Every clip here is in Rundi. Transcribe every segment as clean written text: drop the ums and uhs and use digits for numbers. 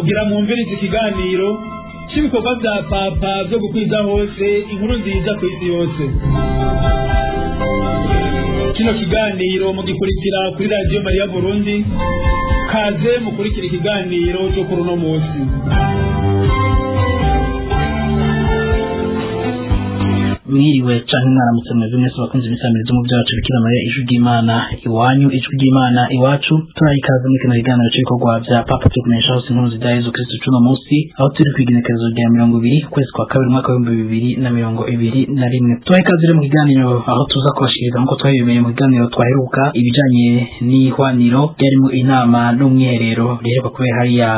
Mugira mwumvirize ikiganiro c'ibikorwa vya Papa vyo gukwiza hose inkuru nziza kw'isi yose. Kino kiganiro mugikurikira kuri Radiyo Mariya Burundi. Kaze mukurikira ikiganiro cyo kuri uno munsi. Mwiriwe canke mwaramutse mwebwe mwese bakunzi b'isamirizi mu byacu Bikira Mariya, Ijwi ry'Imana iwanyu, Ijwi ry'Imana iwacu. Turaha ikaze muri kino kiganiro c'ibikorwa vya Papa vyo kumenyesha hose inkuru nziza ya Yezu Kristu c'uno munsi, aho turi kw'igenekerezo rya 20 ukwezi kwa kabiri umwaka w'2021. Tubaha ikaze rero mu kiganiro, aho tuza kubashikiriza, nk'uko twabibemeye mu kiganiro twaheruka, ibijanye n'ihwaniro ryarimwo inama n'umwiherero riheruka kubera hariya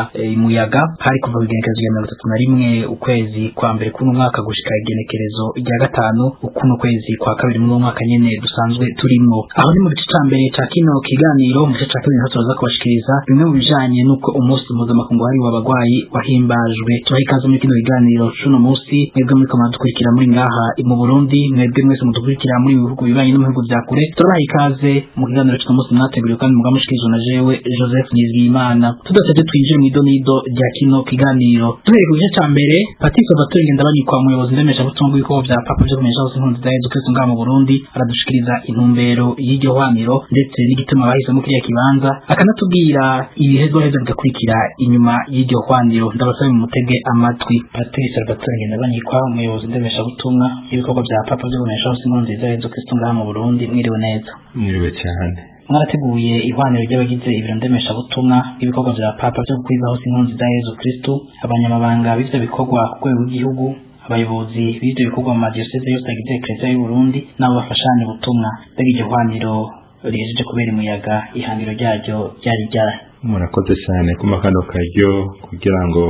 Muyaga. Hari kuva kw'igenekerezo rya 31 ukwezi kwa mbere kuno mwaka gushika igenekerezo rya 5 ukuno kwezi kwa kabiri muri uwo mwaka nyene dusanzwe turimwo. Aho ni mu gice ca mbere ca kino kiganiro. Mu gice ca kabiri niho turaza kubashikiriza bimwe mu bijanye n'uko umunsi mpuzamakungu wahariwe abagwayi wahimbajwe. Tubaha ikaze muri kino kiganiro c'uno munsi, mwebwe muriko muradukurikira muri ngaha mu Burundi, mwebwe mwese mudukurikira muri bihugu bibanyi no mu bihugu vya kure. Turabaha ikaze mu kiganiro c'uno munsi mwateguriwe kandi mugamushikirizwa na jewe Joseph Nizigiyimana. Tudatevye, twinjire mw'idonido rya kino kiganiro. Duhereye ku gice ca mbere, Patrice Salvatore Ngendabanyikwa, umuyobozi ndemeshabutumwa bw'ibikorwa vya Papa vyo kumenyesha hose inkuru nziza ya Yezu Kristu ngaha mu Burundi, aradushikiriza intumbero y'iryo hwaniro ndetse n'igituma bahisemo kiriya kibanza, akanatubwira ibihezwaheza bigakurikira inyuma y'iryo hwaniro. Ndabasabe mumutege amatwi. Patrice Salvatore Ngendabanyikwa, umuyobozi ndemeshabutumwa y'ibikorwa vya Papa vyo kumenyesha hose inkuru nziza ya Yezu Kristu ngaha mu Burundi, mwiriwe neza? Mwiriwe cyane. Mwarateguye ihwaniro ry'abagize ibiro ndemeshabutumwa bw'ibikorwa vya Papa vyo gukwiza hose inkuru nziza ya Yezu Kristu, abanyamabanga b'ivyo bikorwa ku rwego rw'igihugu, abayobozi b'ivyo bikorwa mu madiyoseze yose agize Eklezia y'u Burundi n'abo bafashanya ubutumwa. Mbega iryo hwaniro rihejeje kubera imuyaga, ihangiro ryaryo ryari ryari? Murakoze cyane kuma kano karyo kugira ngo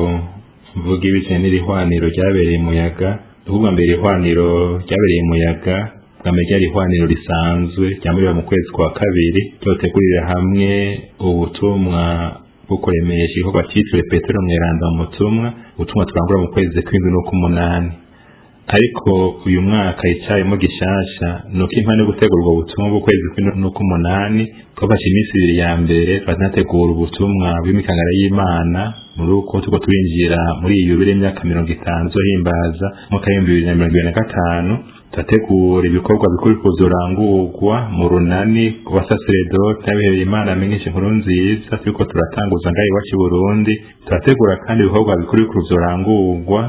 mvuge ibijanye n'irihwaniro ryabereye Muyaga. Ukuvuga mbere, ihwaniro ryabereye Muyaga bwa mbere ryari ihwaniro risanzwe ryamurira mu kwezi kwa kabiri, ryotegurira hamwe ubutumwa bwo kuremesha igikorwa cyitiriwe Petero Mweranda mu butumwa, ubutumwa turangura mu kwezi kw'indwi n'uk'umunani. Ariko uyu mwaka icarimo gishasha nuko impande yo gutegura ubwo butumwa bw'ukwezi kw'indwi n'uk'umunani, twafashe iminsi 2 ya mbere twanategura ubutumwa bw'imikangara y'Imana muri uko turiko turinjira muri iyi yubile y'imyaka 50 zohimbaza umwaka w'2025. Turategura ibikorwa bikuru kuzorangurwa mu runani ku basaseredoti n'abihebeye Imana amenyesha inkuru nziza turiko turatanguza ngaha iwacu i Burundi. Turategura kandi ibikorwa bikuru kuzorangurwa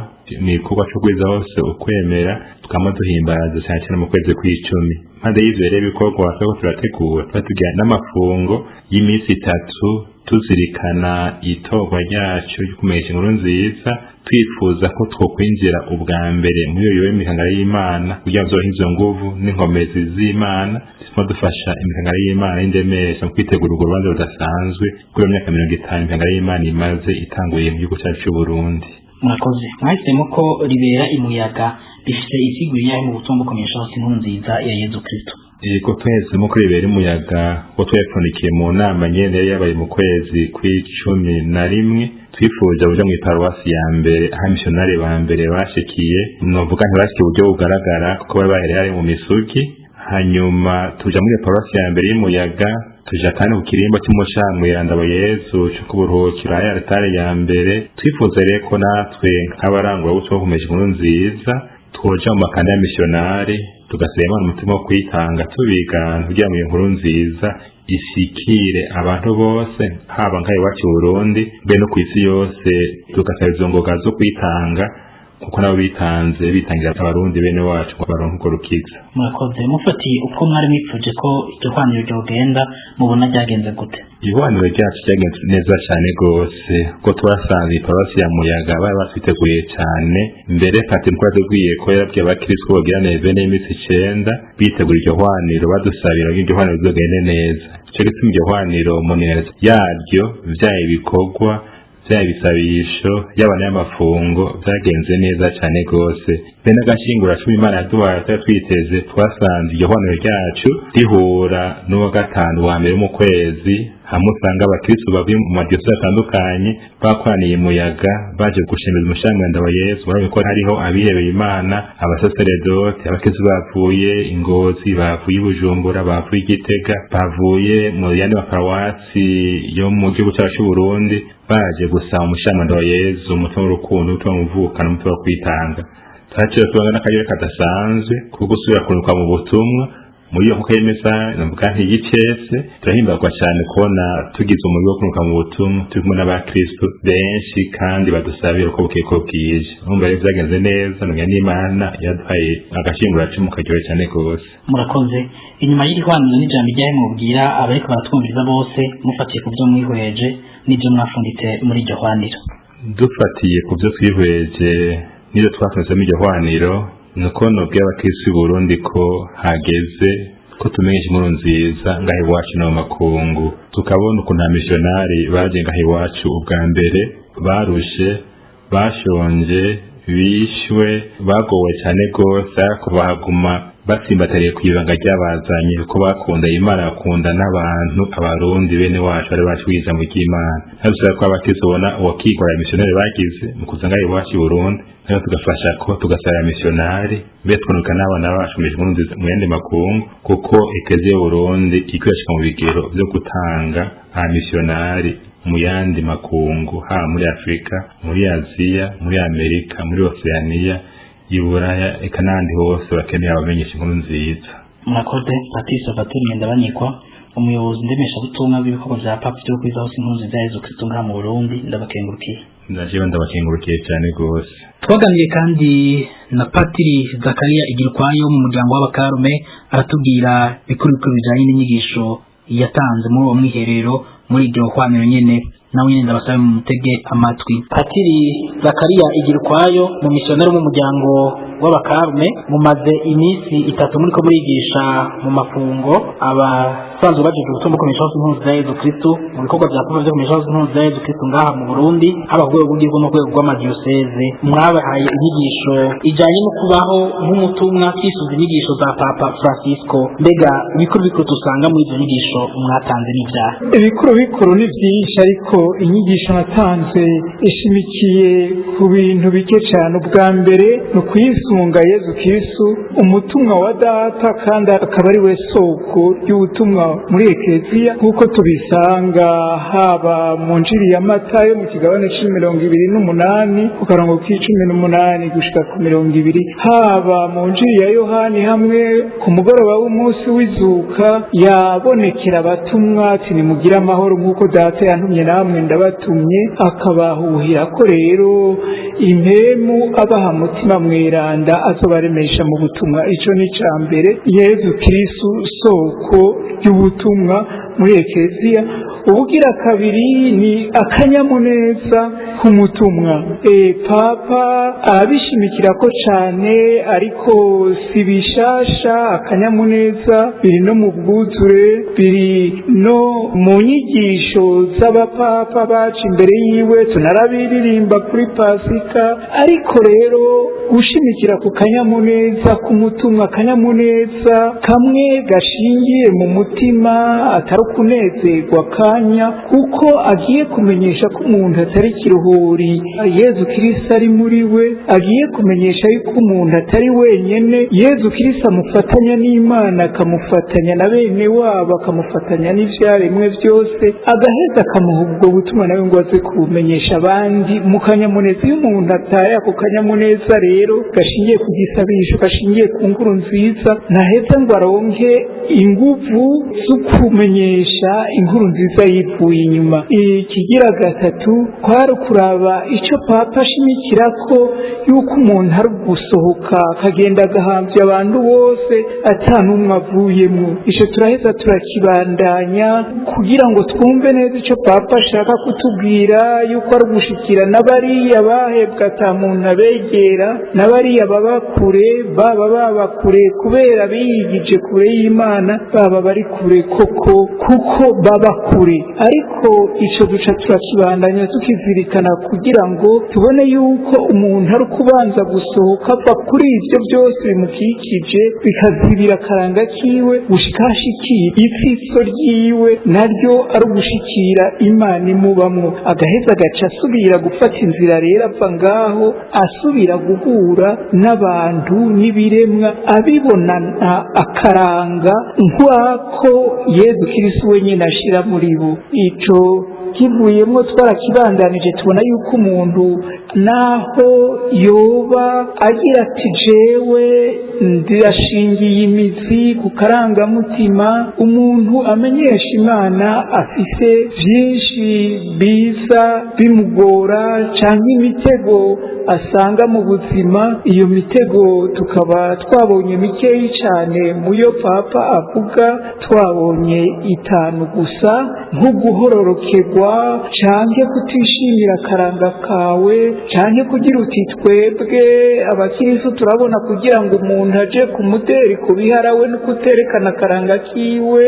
ni igikorwa co kwiza hose ukwemera tukama duhimbaza cyane cyane mu kwezi kw'icumi. Impande y'ivyo rero ibikorwa turiko turategura, tuba tugira n'amafungo y'iminsi 3 tuzirikana itorwa ryacu ryo kumenyesha inkuru nziza, twifuza ko twokwinjira ubwa mbere muri iyo y'imikangara y'Imana kugira ngo turonke izo nguvu n'inkomezi z'Imana zituma dufasha imikangara y'Imana y'indemesha mu kwitegura urwo rubanza rudasanzwe kuri iyo myaka 50 imikangara y'Imana imaze itanguye mu gihugu cyacu c'u Burundi. Murakoze. Mwahisemo ko ribera imuyaga, bifite isiguro iyahe mu butumwa bukomenyesha hose inkuru nziza ya Yezu Kristo? Yego, twahisemo ko ribera imuyaga kuko twayapfundikiye mu nama nyene yari yabaye mu kwezi kw'11. Twifuje kuja mw'iparuwasi ya mbere aho abamisiyonari ba mbere bashikiye. Novuga ntibashikiye uburyo bugaragara kuko bari bahereye hari mu Misugi. Hanyuma tuja muri iyo paruwasi ya mbere y'Imuyaga, tuja kandi ku kirimba cy'umushamweranda wa Yezu co kuburuhukiro aho altare ya mbere. Twifuza rero ko natwe nk'abarangurabutumwa bukomeje inkuru nziza twoja mu makanda ya misiyonari, tugasaba Imana umutima wo kwitanga tubigana kugira ngo iyo nkuru nziza ishikire abantu bose, haba ngaha iwacu i Burundi mbe no kw'isi yose. Tugasaba izo ngoga zo kwitanga kuko nabo bitanze bitangira abarundi bene wacu ngo baronke urwo rukiza. Murakoze. Mufatiye uko mwari mwifuje ko iryo hwaniro ryogenda, mubona ryagenze gute? Ihwaniro ryacu ryagenze neza cyane rwose, kuko twasanze iparuwasi ya Muyaga bari batwiteguye cyane. Mbere Pati mukuru yatubwiye ko yarabwiye abakristo ko bogira nevene y'iminsi 9 bitegura iryo hwaniro, badusabira ngo iryo hwaniro rizogende neza. Ico gituma iryo hwaniro mu ntumbero yaryo vyaba ibikorwa, vyaba ibisabisho, yaba n'amafungo, vyagenze neza cyane rwose. Be n'agashingura cumi Imana yaduhaye twari twiteze, twasanze iryo hwaniro ryacu rihura n'uwa gatanu wa mbere mu kwezi. Hamwe usanga abakristo bavuye mu madiyoseze atandukanye bakoraniye Muyaga baje gushemeza umushamwanda wa Yesu. Murabona ko hariho abihebeye Imana, abasaseredoti, abakristo bavuye Ingozi, bavuye Bujumbura, bavuye Igitega, bavuye mu yandi maparuwasi yo mu gihugu cyacu cy'u Burundi, baje gusaba umushamwanda wa Yesu, umutima w'urukundo, umutima w'umuvukano, umutima wo kwitanga. Twaciye tubona n'akarere kadasanzwe kuko gusubira kuruka mu butumwa muri iyo nkuka y'imisa, navuga nti y'icese, turahimbagwa cyane kubona tugize umurwi wo kuruka mu butumwa turi kumwe n'abakristo benshi kandi badusabira uko bukeye ko bwije. Urumva rero byagenze neza, numenya n'Imana yaduhaye agashinguracumu karyohe cyane rwose. Murakoze. Inyuma y'iri hwaniro, n'ijambo ryahe mubwira abariko baratwumviriza bose, mufatiye ku byo mwihweje n'ibyo mwafunditse muri iryo hwaniro? Dufatiye ku byo twihweje n'ibyo twafunzemo iryo hwaniro, nuko nobwira abakristo b'i Burundi ko hageze ko tumenyesha inkuru nziza ngaha iwacu no mu makungu, tukabona ukuntu abamisiyonari baje ngaha iwacu ubwa mbere barushe, bashonje, bishwe, bagowe cyane rwose, ariko bahaguma batsimbatariye ku ibanga ryabazanye, kuko bakunda Imana, bakunda n'abantu, Abarundi bene wacu bari bacu ijambo ry'Imana. Ntabwo ko abakristo ubona uwakigora misiyonari bagize mu kuza ngaha iwacu i Burundi, nayo tugafasha ko tugasaba misiyonari mbe twunuka n'abana bacu mu inkuru nziza mu yandi makungu, kuko Ekleziya y'Uburundi ikwirashika mu bigero byo gutanga abamisiyonari mu yandi makungu, haba muri Afurika, muri Aziya, muri Amerika, muri Oceania, Iburaya, eka n'ahandi hose bakeneye abamenyesha inkuru nziza. Murakoze. Patrice Salvatore Ngendabanyikwa, umuyobozi ndemeshabutumwa bw'ibikorwa vya Papa vyo kwiza hose inkuru nziza ya Yezu Kristo ngaha mu Burundi, ndabakengurukiye. Ndajewe ndabakengurukiye cyane rwose. Twaganiriye kandi na Patiri Zakariya Igirukwayo mu muryango w'Abakarume, aratubwira bikuru bikuru bijanye n'inyigisho yatanze muri uwo mwiherero, muri iryo hwaniro nyene. Nawe nyene ndabasabe mu mutege amatwi. Patiri Zakariya Igirukwayo, mu misiyoneri mu muryango w'Abakarume, mumaze iminsi 3 muriko murigisha mu mafungo abasanzwe bajejwe ubutumwa bwo hose inkuru za Yezu Kristo mu bikorwa vya Papa vyo kumenyesha hose inkuru za Yezu Kristo ngaha mu Burundi, haba ku rwego rw'igihugu no ku rwego rw'amadiyoseze. Mwabahaye inyigisho ijanye no kubaho nk'umutumwa twisuza inyigisho za Papa Francisco. Mbega ibikuru bikuru dusanga muri izo nyigisho mwatanze n'ivyaha? Ibikuru bikuru ni byinshi, ariko inyigisho natanze ishimikiye ku bintu bike cyane. Ubwa mbere ni ukuyisunga Yezu Kristu, umutumwa wa Data, kandi akaba ari we soko ry'ubutumwa muri Ekleziya, nk'uko tubisanga haba mu Njiri ya Matayo mu kigabane c'28 ku karongo k'18 gushika ku 20, haba mu Njiri ya Yohani hamwe ku mugoroba w'umunsi w'izuka yabonekera abatumwa ati: "Nimugire amahoro, nk'uko Data yantumye namwe ndabatumye", akabahuhira ko rero impemu abaha Mutima Mweranda azobaremesha mu butumwa. Ico ni ica mbere, Yezu Kristu soko ry'ubutumwa muri Ekleziya. Ubugira kabiri ni akanyamuneza k'umutumwa. Papa arabishimikira ko cane, ariko si bishasha. Akanyamuneza biri no mu bwuzure, biri no mu nyigisho z'abapapa baca imbere yiwe, tunarabiririmba kuri Pasika. Ariko rero gushimikira ku kanyamuneza k'umutumwa, akanyamuneza kamwe gashingiye mu mutima, atari ukunezerwa kanya, kuko agiye kumenyesha ko umuntu atari kiruhuri, Yezu Kristo ari muri we. Agiye kumenyesha yuko umuntu atari wenyene, Yezu Kristo amufatanya n'Imana, akamufatanya na bene wabo, akamufatanya n'ivyaremwe byose, agaheza akamuha ubwo butumwa nawe ngo aze kubumenyesha abandi mu kanyamuneza. Iyo umuntu ataye ako kanyamuneza rero gashingiye ku gisabisho, gashingiye ku nkuru nziza, ntaheza ngo aronke inguvu zo kumenyesha inkuru nziza yivuye inyuma. Ikigira gatatu kwari kuraba icyo Papa ashimikira ko yuko umuntu ari gusohoka akagenda agahambya abantu bose ata n'umwe avuyemo. Icyo turaheza turakibandanya kugira ngo twumve neza icyo Papa ashaka kutubwira, yuko ari ugushikira n'abariya bahebwa ata muntu abegera, n'abariya baba kure, baba baba kure kubera biyigije kure y'Imana, baba bari kure koko kuko baba kure. kure. Ariko ico duca turakibandanya tukizirikana kugira ngo tubone yuko umuntu ari kubanza gusohoka ava kuri ivyo byose bimukikije bikazibira akaranga kiwe gushika ashikira ipfiso ryiwe, naryo ari ugushikira Imana imubamwo, agaheza agaca asubira gufata inzira rero ava ngaho asubira guhura n'abantu n'ibiremwa abibonana akaranga nk'ako Yezu Kristo wenyine ashira muri bo. Ico kivuyemwo twarakibandanije tubona yuko umuntu naho yoba agira ati jewe ndirashingiye imizi ku karangamutima, umuntu amenyesha Imana afise vyinshi biza bimugora canke imitego asanga mu buzima. Iyo mitego tukaba twabonye mikeyi cane muyo Papa avuga, twabonye 5 gusa, nko guhororokerwa canke kutishimira akaranga kawe, canke kugira uti twebwe abakirisu turabona kugira ngo umuntu aje kumutera kubiharawe no kuterekana akaranga kiwe.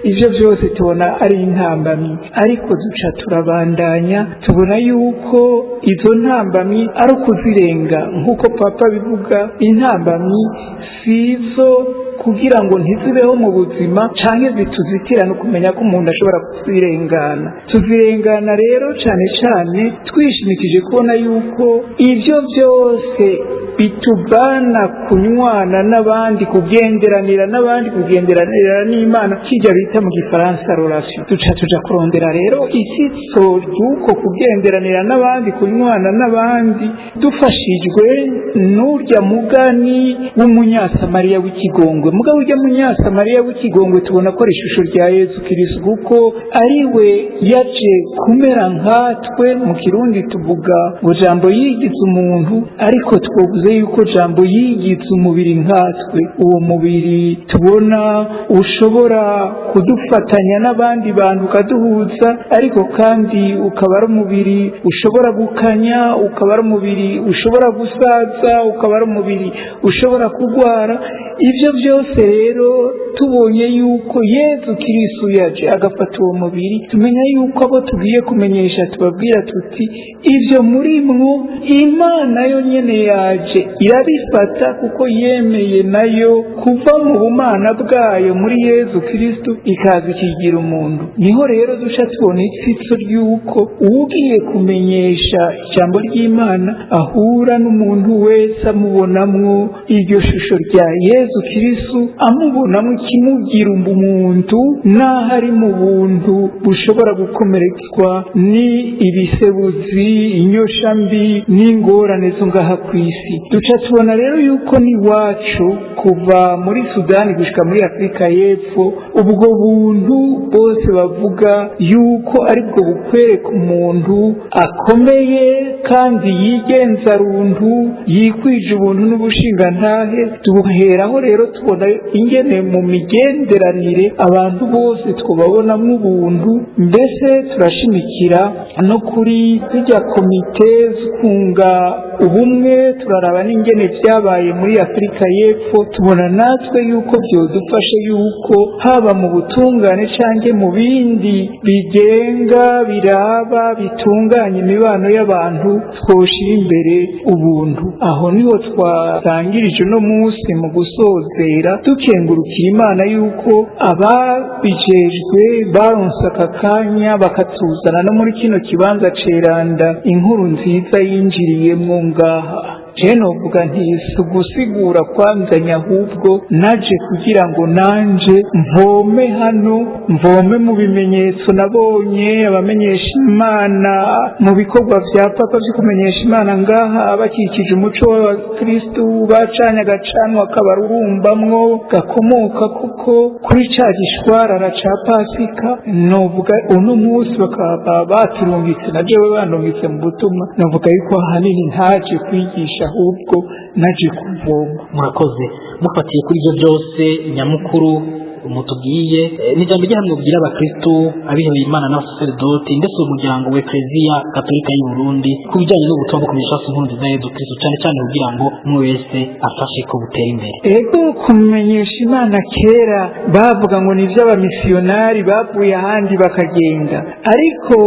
Ivyo byose tubona ari intambamyi, ariko duca turabandanya tubona yuko izo ntambamyi ari ukuzirenga nk'uko Papa bivuga. Intambamyi sizo kugira ngo ntizibeho mu buzima canke zituzitira no kumenya ko umuntu ashobora kuzirengana. Tuzirengana rero cane cane twishimikije kubona yuko ivyo byose bituvana kunywana n'abandi, kugenderanira n'abandi, kugenderanira n'Imana, kijya bita mu gifaransa relation. Duca tuja kurondera rero isitso ry'uko kugenderanira n'abandi, kunywana n'abandi, dufashijwe n'urya mugani w'umunyasamariya w'ikigongwe. Mugabo urya munyasamariya w'ikigongwe tubona ko ari ishusho rya Yezu Kristo, kuko ari we yaje kumera nkatwe. Mu Kirundi tuvuga ngo Jambo yigize umuntu, ariko twovuze yuko Jambo yigize umubiri nkatwe. Uwo mubiri tubona ushobora kudufatanya n'abandi bantu ukaduhuza, ariko kandi ukaba ari umubiri ushobora gukanya, ukaba ari umubiri ushobora gusaza, ukaba ari umubiri ushobora kugwara. Ivyo byose rero tubonye yuko Yezu Kristo yaje agafata uwo mubiri, tumenya yuko abo tugiye kumenyesha tubabwira tuti ivyo muri mwo Imana yo nyene yaje irabifata, kuko yemeye nayo kuva mu bumana bwayo muri Yezu Kristo ikaza ikigira umuntu. Niho rero duca tubona itsitso ry'uko ugiye kumenyesha ijambo ry'Imana ahura n'umuntu wese amubonamwo iryo shusho rya Yezu Kristo, amubonamwo ikimugira umuntu, n'aho ari mu buntu bushobora gukomeretswa ni ibisebuzi, inyosha mbi n'ingorane zo ngaha ku isi. Duca tubona rero yuko n'iwacu kuva muri Sudani gushika muri Afrika y'Epfo, ubwo buntu bose bavuga yuko aribwo bukwereka umuntu akomeye kandi yigenza runtu, yikwije ubuntu n'ubushingantahe. Duheraho rero tubona ingene mu migenderanire abantu bose twababonamo ubuntu. Mbese turashimikira no kuri zijya komite z'ukunga ubumwe, turaraba n'ingene vyabaye muri Afrika y'Epfo, tubona natwe yuko vyodufashe yuko haba mu butungane canke mu bindi bigenga biraba bitunganya imibano y'abantu twoshira imbere ubuntu. Aho niho twatangirije uno munsi mu gusozera dukengurukiye Imana yuko ababijejwe baronse aka kanya bakatuzana no muri kino kibanza ceranda inkuru nziza yinjiriyemwo ngaha. Je novuga nti si ugusigura kwanzanya, ahubwo naje kugira ngo nanje mvome hano, mvome mu bimenyetso nabonye abamenyesha Imana mu bikorwa vya Papa vyo kumenyesha Imana ngaha, bakikije umuco w'abakristu bacanye agacanwa kabarurumbamwo gakomoka kuko kuri ca gishwarara ca Pasika. Novuga uno munsi bakaba baturungitse, na jewe bandungitse mu butumwa, novuga yuko ahanini ntaje kwigisha ahubwo naje kuvoma. Murakoze. Mufatiye kuri ibyo byose nyamukuru, mutubwiye, ni ijambo ry'ihamwe mubwira abakristo, abihebeye Imana n'abasaseredoti, ndetse umuryango wa Eklezia Katolika y'u Burundi ku bijyanye n'ubutumwa bwo kumenyesha inkuru nziza ya Yezu Kristo, cyane cyane kugira ngo umwe wese afashe ko butera imbere. Ego, kumenyesha Imana kera bavuga ngo ni iby'abamisiyonari bavuye ahandi bakagenda, ariko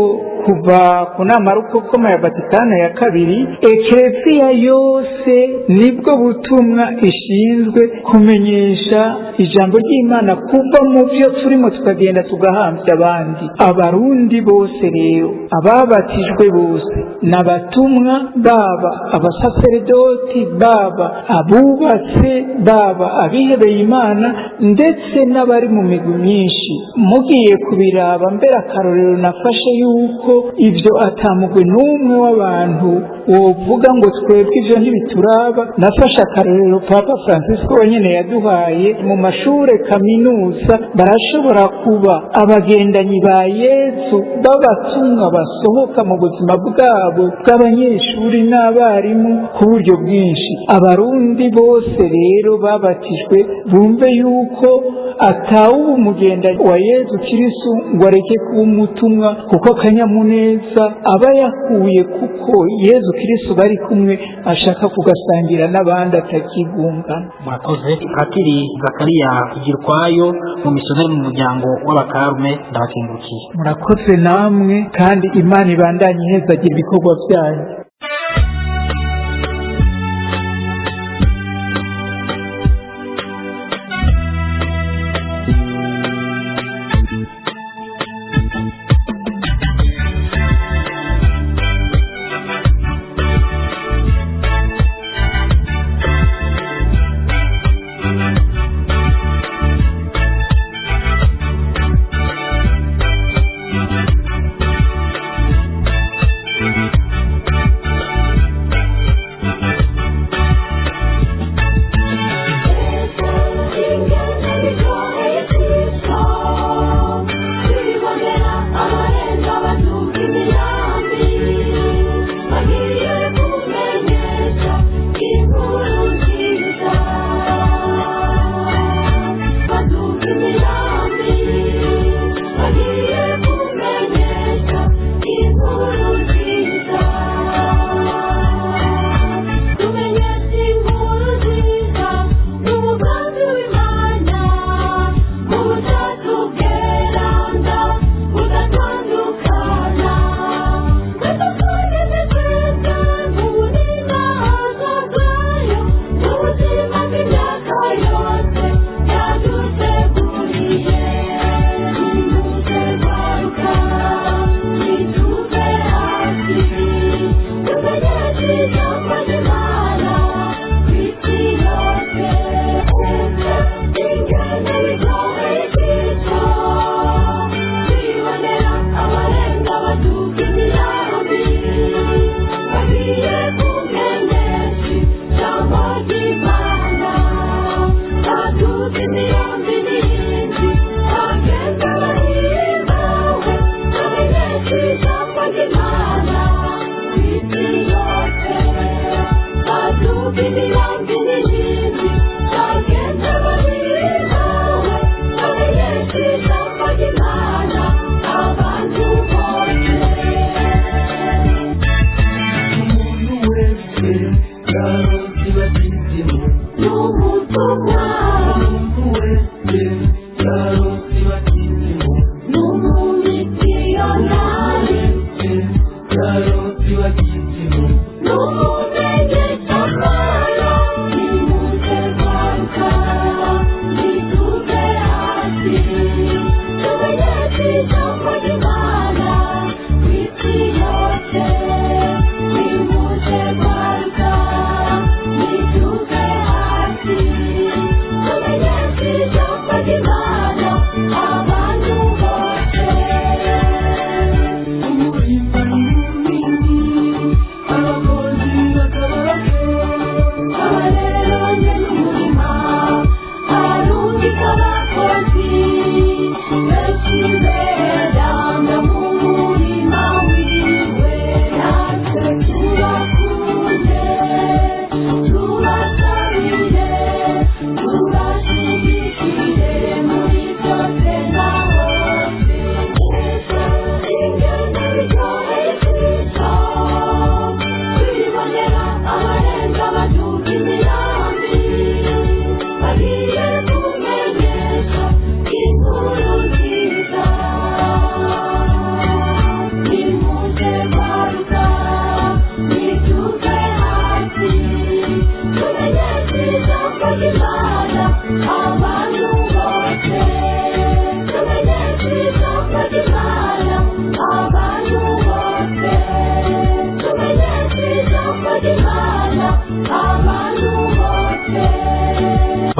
kuva ku nama rukokoma ya Vatikano ya kabiri, Ekereziya yose nibwo butumwa ishinzwe, kumenyesha ijambo ry'Imana, kuva mu byo turimo tukagenda tugahambya abandi. Abarundi bose rero, ababatijwe bose n'abatumwa, baba abasaseredoti, baba abubatse, baba abihebeye Imana, ndetse n'abari mu migwi myinshi. Mugiye kubiraba mbere, akarorero nafashe yuko ibyo atamugwi n'umwe w'abantu wovuga ngo twebwe ibyo ntibituraba. Nafashe akarorero Papa Francisco wenyine yaduhaye: mu mashure kaminuza barashobora kuba abagendanyi ba Yesu b'abatumwa basohoka mu buzima bwabo bw'abanyeshuri n'abarimu ku buryo bwinshi. Abarundi bose rero babatijwe bumve yuko atawuba umugendanyi wa Yezu Kristu ngo areke kuba umutumwa, kuko akanyamuneza aba yakuye kuko Yezu Kristu bari kumwe ashaka kugasangira n'abandi atakigungana. Murakoze, Patiri Zakariya Igirukwayo, mu misiyoneri mu muryango w'Abakarume, ndabakengurukiye. Murakoze namwe, kandi Imana ibandanye ihezagira ibikorwa byanyu.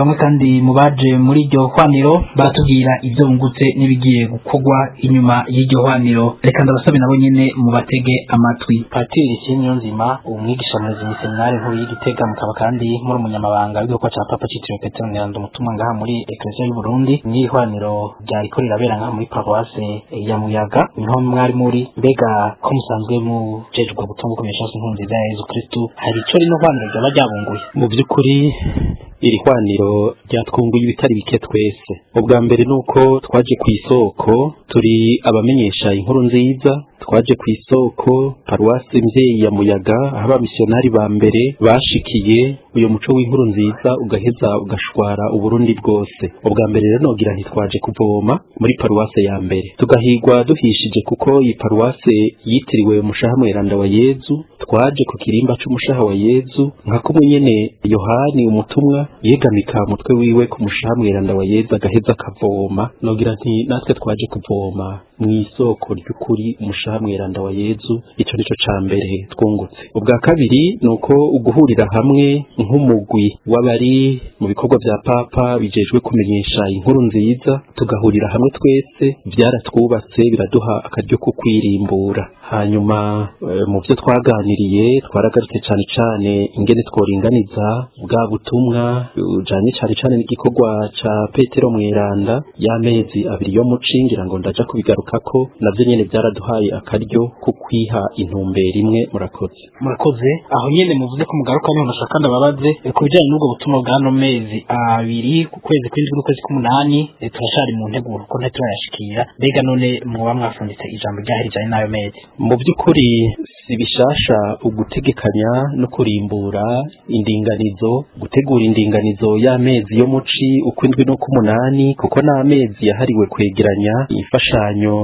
Bamwe kandi mu baje muri iryo hwaniro baratubwira ibyo bungutse n'ibigiye gukorwa inyuma y'iryo hwaniro. Reka ndabasabe nabo nyene mubatege amatwi. Patiri Niyonzima, umwigisha murezi mu seminari nkuru y'Igitega, mukaba kandi muri umunyamabanga w'igikorwa ca Papa citiriwe Petero Mweranda umutumwa ngaha muri Eklezia y'u Burundi. Mw'ihwaniro ryariko rirabera ngaha muri paruwase ya Muyaga niho mwari muri. Mbega ko musanzwe mujejwe gutunga kumenyesha inkuru nziza ya Yezu Kristu, hari ico rino hwaniro ryoba ryabunguye? Mu by'ukuri iri hwaniro ryatwunguye ibitari bike twese. Ubwa mbere ni uko twaje ku isoko turi abamenyesha inkuru nziza, twaje ku isoko paruwasi mvyeyi ya Muyaga, aho abamisiyonari ba mbere bashikiye uyu muco w'inkuru nziza ugaheza ugashwara Uburundi bwose. Ubwa mbere rero nogira ntitwaje kuvoma muri paruwase ya mbere, tugahigwa duhishije kuko iyi paruwase yitiriwe umushaha mweranda wa Yezu. Twaje ku kirimba c'umushaha wa Yezu, nka kumwe nyene Yohani umutumwa yegamika umutwe wiwe ku mushaha mweranda wa Yezu agaheza akavoma. Nogira nti natwe twaje kuvoma mw'isoko ry'ukuri, umushaha mweranda wa Yezu. Ico nico ca mbere twungutse. Ubwa kabiri nuko uguhurira hamwe nk'umugwi w'abari mu bikorwa vya Papa bijejwe kumenyesha inkuru nziza, tugahurira hamwe twese, vyaratwubatse, biraduha akaryo ko kwirimbura. Hanyuma mu byo twaganiriye twaragarutse cane cane ingene tworinganiza bwa butumwa bujanye cane cane n'igikorwa ca Petero Mweranda y'amezi abiri yo mucingira, ngo ndaja kubigarukako, navyo nyene byaraduhaye akaryo ko kwiha intumbero imwe. Murakoze. Murakoze. Aho nyene muvuze ko mugaruka niho nashaka ndababaze ku bijanye n'ubwo butumwa bw'ano mezi abiri, ku kwezi kw'indwi n'ukwezi k'umunani. Turacari mu nteguro ko ntiturayashikira. Mbega none mwoba mwafunditse ijambo ryahe rijanye n'ayo mezi? Mu by'ukuri si bishasha ugutegekanya no kurimbura indinganizo, gutegura indinganizo y'amezi yo muci, ukw'indwi n'ukw'umunani, kuko n'amezi yahariwe kwegeranya imfashanyo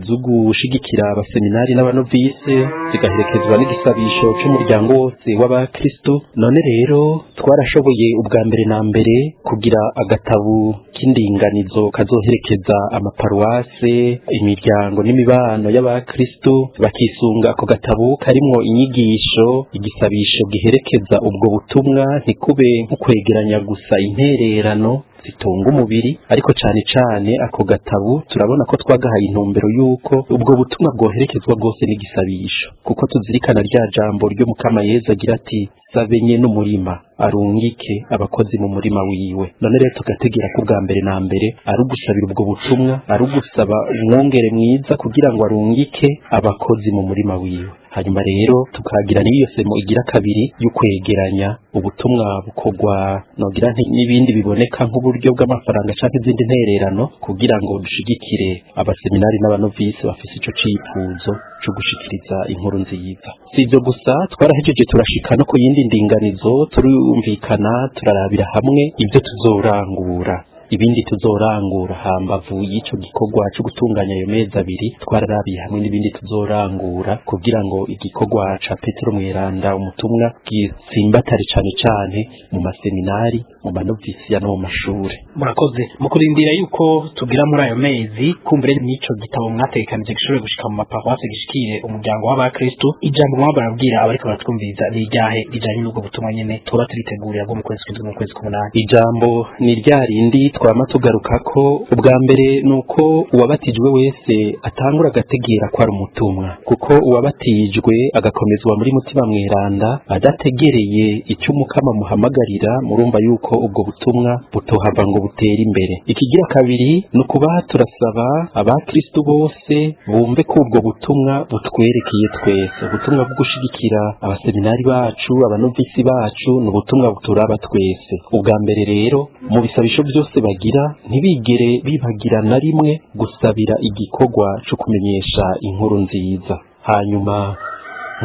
zo gushigikira abaseminari n'abanovise, zigaherekezwa n'igisabisho c'umuryango wose w'abakristo. None rero twarashoboye ubwa mbere na mbere kugira agatabu k'indinganizo kazoherekeza amaparuwase, imiryango n'imibano y'abakristo, bakisunga ako gatabu karimwo inyigisho, igisabisho giherekeza ubwo butumwa, ntikube nko kwegeranya gusa intererano zitunga umubiri, ariko cane cane ako gatabu turabona ko twagahaye intumbero y'uko ubwo butumwa bwoherekezwa bwose n'igisabisho, kuko tuzirikana rya jambo ry'Umukama Yezu agira ati: "Sabenye n'umurima arungike abakozi mu murima wiwe." None rero tugategera ko ubwa mbere na mbere ari ugusabira ubwo butumwa, ari ugusaba umwungere mwiza kugira ngo arungike abakozi mu murima wiwe. Hanyuma rero tukagira n'iyo semo igira kabiri y'ukwegeranya ubutumwa bukorwa, nogira nti n'ibindi biboneka nk'uburyo bw'amafaranga canke izindi ntererano, kugira ngo dushigikire abaseminari n'abanovisi bafise ico cifuzo co gushikiriza inkuru nziza. Si ivyo gusa, twarahejeje turashika no ku yindi ndinganizo, turumvikana, turarabira hamwe ibyo tuzorangura, ibindi tuzorangura hambavu y'ico gikorwa co gutunganya ayo mezi abiri. Twararabiye hamwe n'ibindi tuzorangura kugira ngo igikorwa ca Petero Mweranda umutumwa gitsimbatare cane cane mu maseminari, mu manovisiya no mu mashure. Murakoze. Mu kurindira yuko tugira muri ayo mezi, kumbure n'ico gitabo mwategekanije gishobore gushika mu maparuwase, gishikire umuryango w'abakristo, ijambo mwaba barabwira abariko baratwumviriza ni iryahe rijanye n'ubwo butumwa nyene tuba turitegurira bwo mu kwezi kw'indwi n'ukwezi k'umunani? Ijambo ni rya rindi twama tugarukako. Ubwa mbere ni uko uwabatijwe wese atangura agategera ko ari umutumwa, kuko uwabatijwe agakomezwa muri Mutima Mweranda adategereye icyo Umukama muhamagarira, murumva yuko ubwo butumwa butohava ngo butere imbere. Ikigira kabiri ni ukuba turasaba abakristu bose bumve ko ubwo butumwa butwerekeye twese. Ubutumwa bwo gushigikira abaseminari bacu, abanovisi bacu, ni ubutumwa buturaba twese. Ubwa mbere rero mu bisabisho byose bagira, ntibigere bibagira na rimwe gusabira igikorwa co kumenyesha inkuru nziza. Hanyuma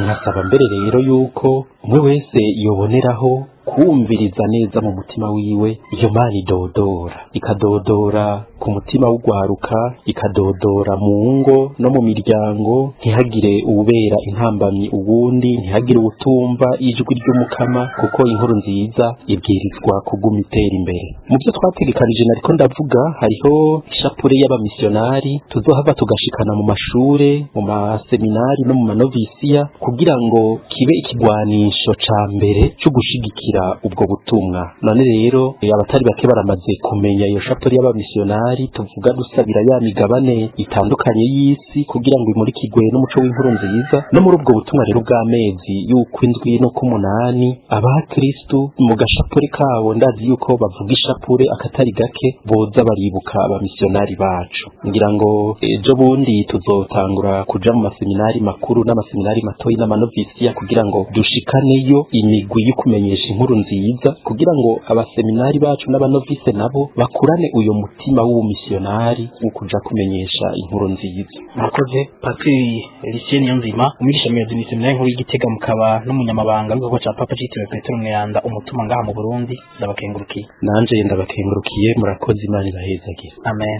nkasaba mbere rero yuko umwe wese yoboneraho kumviriza neza mu mutima wiwe iyo Mana idodora, ikadodora ku mutima w'ugwaruka, ikadodora mu ngo no mu miryango. Ntihagire uwubera intambamyi uwundi, ntihagire uwutumva ijwi ry'Umukama, kuko inkuru nziza ibwirizwa kuguma itera imbere. Mu byo twategekanije nariko ndavuga, hariho ishapure y'abamisiyonari tuzohava tugashikana mu mashure, mu maseminari no mu manovisiya, kugira ngo kibe ikigwanisho ca mbere co gushigikira dusabira ubwo butumwa. None rero abatari bake baramaze kumenya iyo shapure y'abamisiyonari tuvuga dusabira ya migabane itandukanye y'isi kugira ngo imurikirwe n'umuco w'inkuru nziza. No muri ubwo butumwa rero bw'amezi y'ukwindwi no k'umunani, abakristu mu gashapure kabo ndazi yuko bavuga ishapure akatari gake, boza baribuka abamisiyonari bacu. Ngira ngo ejo bundi tuzotangura kuja mu maseminari makuru n'amaseminari matoyi n'amanovisiya kugira ngo dushikaneyo imigwi yo kumenyesha inkuru nziza, kugira ngo abaseminari bacu n'abanovise nabo bakurane uyo mutima w'ubumisiyonari wo kuja kumenyesha inkuru nziza. Murakoze Patiri Lucien Niyonzima, umwigisha muyobozi mw'iseminari nkuru y'Igitega, mukaba n'umunyamabanga w'igikorwa ca Papa citiriwe Petero Mweranda umutumwa ngaha mu Burundi. Ndabakengurukiye. Nanje ndabakengurukiye, murakoze, Imana ibahezagire. Amen.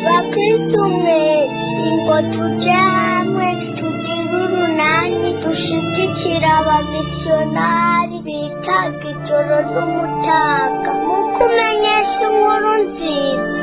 Bakristu mwe, ingo tuje hamwe tugire urunani dushigikira abamisiyonari bitaga ijoro n'umutaga mu kumenyesha inkuru nziza.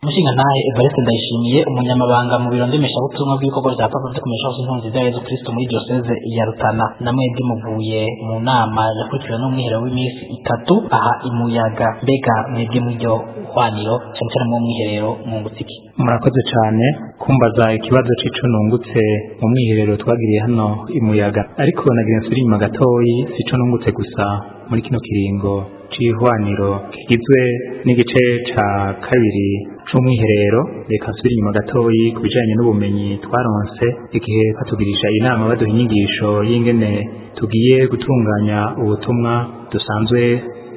Umushingantahe Evariste Ndayishimiye, umunyamabanga mu biro ndemeshabutumwa bw'ibikorwa bya Papa byo kumenyesha hose inkuru nziza ya Yezu Kristo muri diyoseze ya Rutana, na mwebwe muvuye mu nama yakurikiwe n'umwiherero w'iminsi 3 aha i Muyaga. Mbega mwebwe mw'iryo hwaniro, cyane cyane mu mwiherero, mwungutse iki? Murakoze cyane kumbaza ikibazo c'ico nungutse mu mwiherero twagiriye hano i Muyaga, ariko nagira nsubire inyuma gatoyi. Sico nungutse gusa muri kino kiringo c'ihwaniro kigizwe n'igice ca kabiri c'umwiherero. Reka nsubire inyuma gatoyi ku bijanye n'ubumenyi twaronse igihe batugirisha inama, baduha inyigisho y'ingene tugiye gutunganya ubutumwa dusanzwe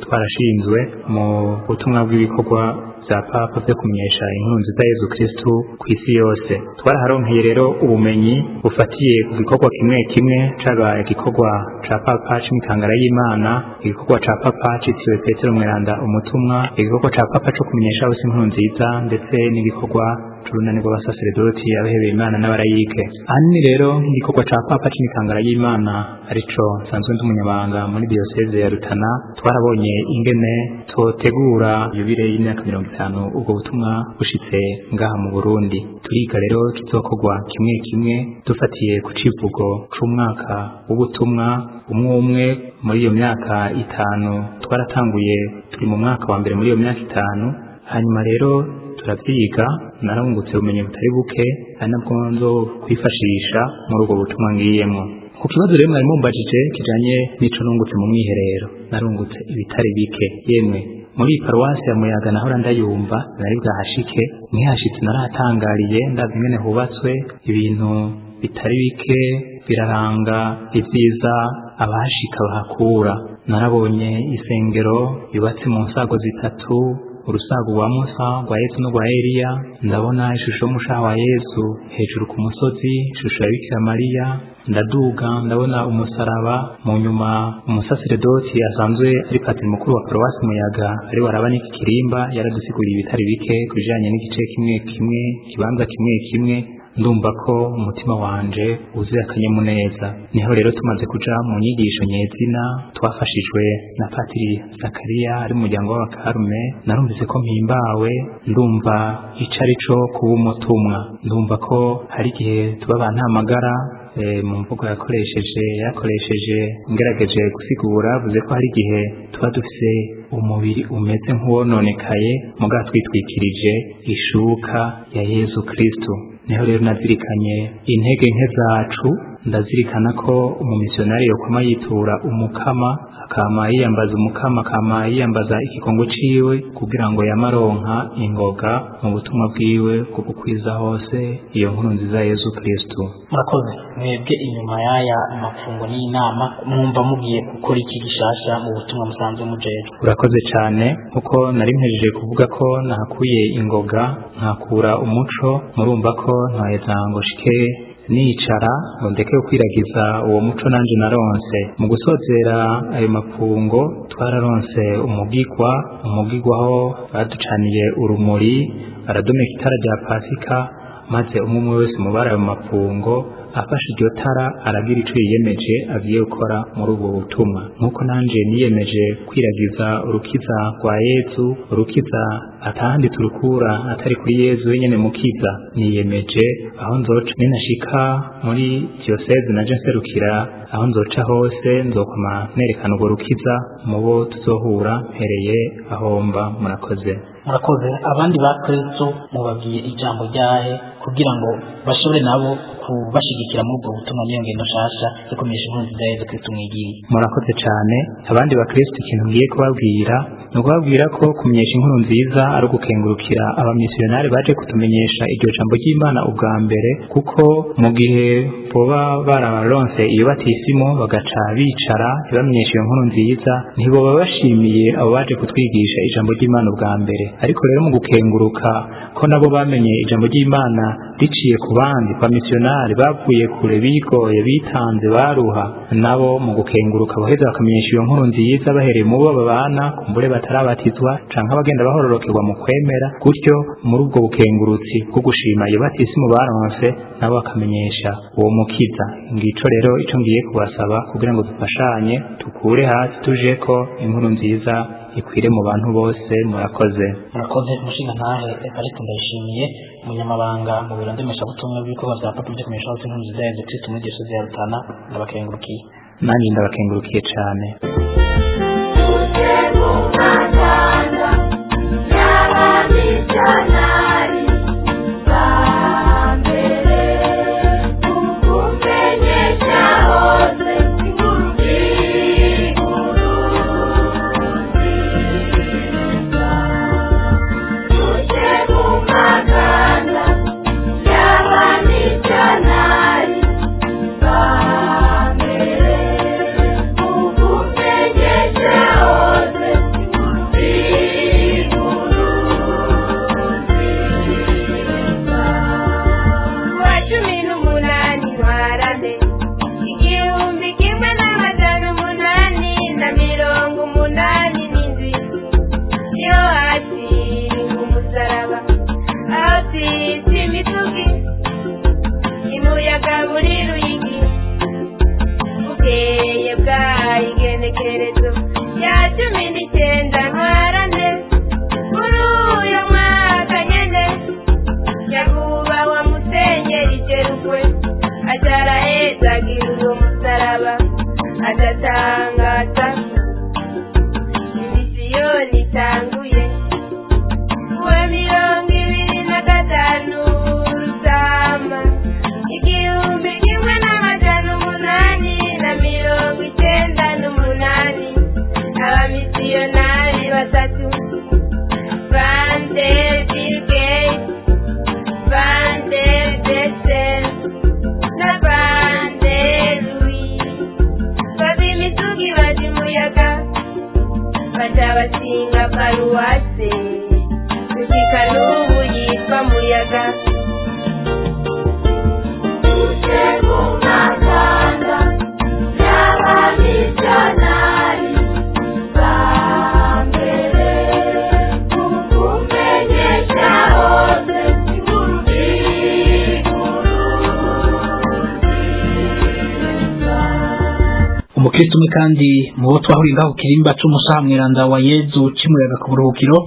twarashinzwe mu butumwa bw'ibikorwa bya Papa byo kumenyesha inkuru nziza Yezu Kristu ku isi yose. Twaraharonkeye rero ubumenyi bufatiye ku gikorwa kimwe kimwe, caba igikorwa ca Papa c'imikangara y'Imana, igikorwa ca Papa citiriwe Petero Mweranda umutumwa, igikorwa ca Papa co kumenyesha hose inkuru nziza, ndetse n'igikorwa c'urunani rw'abasaseredoti, abihebeye Imana n'abarayike. Ahanini rero nk'igikorwa ca Papa c'imikangara y'Imana, arico nsanzwe ndi umunyamabanga muri diyoseze ya Rutana, twarabonye ingene totegura yubile y'imyaka 50 ubwo butumwa bushitse ngaha mu Burundi. Turiga rero kizokorwa kimwe kimwe dufatiye ku civugo c'umwaka w'ubutumwa umwe umwe muri iyo myaka 5. Twaratanguye turi mu mwaka wa mbere muri iyo myaka 5, hanyuma rero turavyiga. Narungutse ubumenyi butari buke, ari nabwo nzo kwifashisha muri ubwo butumwa ngiyemwo. Ku kibazo rero mwari mumbajije kijanye n'ico nungutse mu mwiherero, narungutse ibitari bike. Yemwe, muri paruwasi ya Muyaga nahora ndayumva, nari bwahashike. Nkihashitse narahatangariye, ndazi ingene hubatswe, ibintu bitari bike biraranga ivyiza abahashika bahakura. Narabonye isengero yubatse mu nsago zitatu, urusago rwa Musa, rwa Yesu n'urwa Eliya. Ndabona ishusho y'umushaha wa Yesu hejuru ku musozi, ishusho ya Bikira Mariya. Ndaduga ndabona umusaraba. Mu nyuma umusaseredoti asanzwe ari patiri mukuru wa paruwasi Muyaga, ari waraba n'iki kirimba, yaradusiguriye ibitari bike ku bijanye n'igice kimwe kimwe, ikibanza kimwe kimwe. Ndumva ko umutima wanje wuzuye akanyamuneza. Niho rero tumaze kuja mu nyigisho nyezina twafashijwe na Patiri Zakariya ari mu muryango w'abakarume, narumvise ko mpimbawe, ndumva ico arico kuba umutumwa. Ndumva ko hari igihe tuba bantamagara. Mu mvugo yakoresheje ngerageje gusigura, avuze ko hari igihe tuba dufise umubiri umeze nk'uwononekaye, muga twitwikirije ishuka ya Yezu Kristu. Niho rero nazirikanye intege nke zacu, ndazirikana ko umumisiyonari yokwama yitura umukama, akama yiyambaza umukama, akama yiyambaza ikigongo ciwe kugira ngo yamaronka ingoga mu butumwa bwiwe bwo gukwiza hose iyo nkuru nziza ya Yezu Kristu. Murakoze. Mwebwe inyuma y'aya mafungo n'inama, mwumva mugiye gukora iki gishasha mu butumwa musanzwe mujejwe? Urakoze cyane. Kuko nari mpejeje kuvuga ko nahakuye ingoga, nkakura umuco, murumva ko ntaheza ngo shike nicara ngo ndeke gukwiragiza uwo muco nanje naronse. Mu gusozera ayo mafungo twararonse umugigwa aho baducaniye urumuri, baradomeka itara rya Pasika, maze umwe umwe wese mu bari ayo mafungo Afashe iryo tara aragira ico yiyemeje agiye gukora muri ubwo butumwa, nk'uko nanje niyemeje kwiragiza urukiza rwa Yezu, urukiza atahandi turukura atari kuri Yezu wenyene mukiza. Niyemeje aho nzoca ninashika muri diocese naje nserukira, aho nzoca hose nzokoma nerekana urwo rukiza mu bo tuzohura, mpereye aho mba. Murakoze. Murakoze. Abandi ba Kristo mubabwiye ijambo ryahe kugira ngo bashobore nabo kubashigikira muri ubwo butumwa n'iyo ngendo nshasha yo kumenyesha inkuru nziza ya Yezu Kristo mwigiriye? Murakoze cyane. Abandi bakristo ikintu ngiye kubabwira ni ukubabwira ko kumenyesha inkuru nziza ari ugukengurukira abamisiyonari baje kutumenyesha iryo jambo ry'Imana ubwa mbere, kuko mu gihe boba barabaronse iyo batisimu bagaca bicara ntibamenyeshe iyo nkuru nziza, ntiboba bashimiye abo baje kutwigisha ijambo ry'Imana ubwa mbere. Ariko rero mu gukenguruka ko nabo bamenye ijambo ry'Imana riciye ku bandi, kwa misiyonari bavuye kure, bigoye, bitanze, baruha, nabo mu gukenguruka baheza bakamenyesha iyo nkuru nziza bahereye mu bo babana, kumbure batarabatizwa canke abagenda bahororokerwa mu kwemera. Gutyo muri ubwo bukengurutsi bwo gushima iyo batisimu baronse, nabo bakamenyesha uwo mukiza. Ngico rero ico ngiye kubasaba kugira ngo dufashanye, tukure hasi tuje ko inkuru nziza ikwire mu bantu bose. Murakoze. Murakoze, umushinga ntahe Evariste Ndayishimiye, umunyamabanga mu biro ndemeshabutumwa bw'ibikorwa vya Papa byo kumenyesha hose inkuru nziza ya Yezu Kristo muri diyoseze ya Rutana. Ndabakengurukiye. Nanjye ndabakengurukiye cane. Umukristo umwe kandi mu bo twahuriye ngaho ku kirimba c'umusaha mweranda wa Yezu c'Imuyaga ku buruhukiro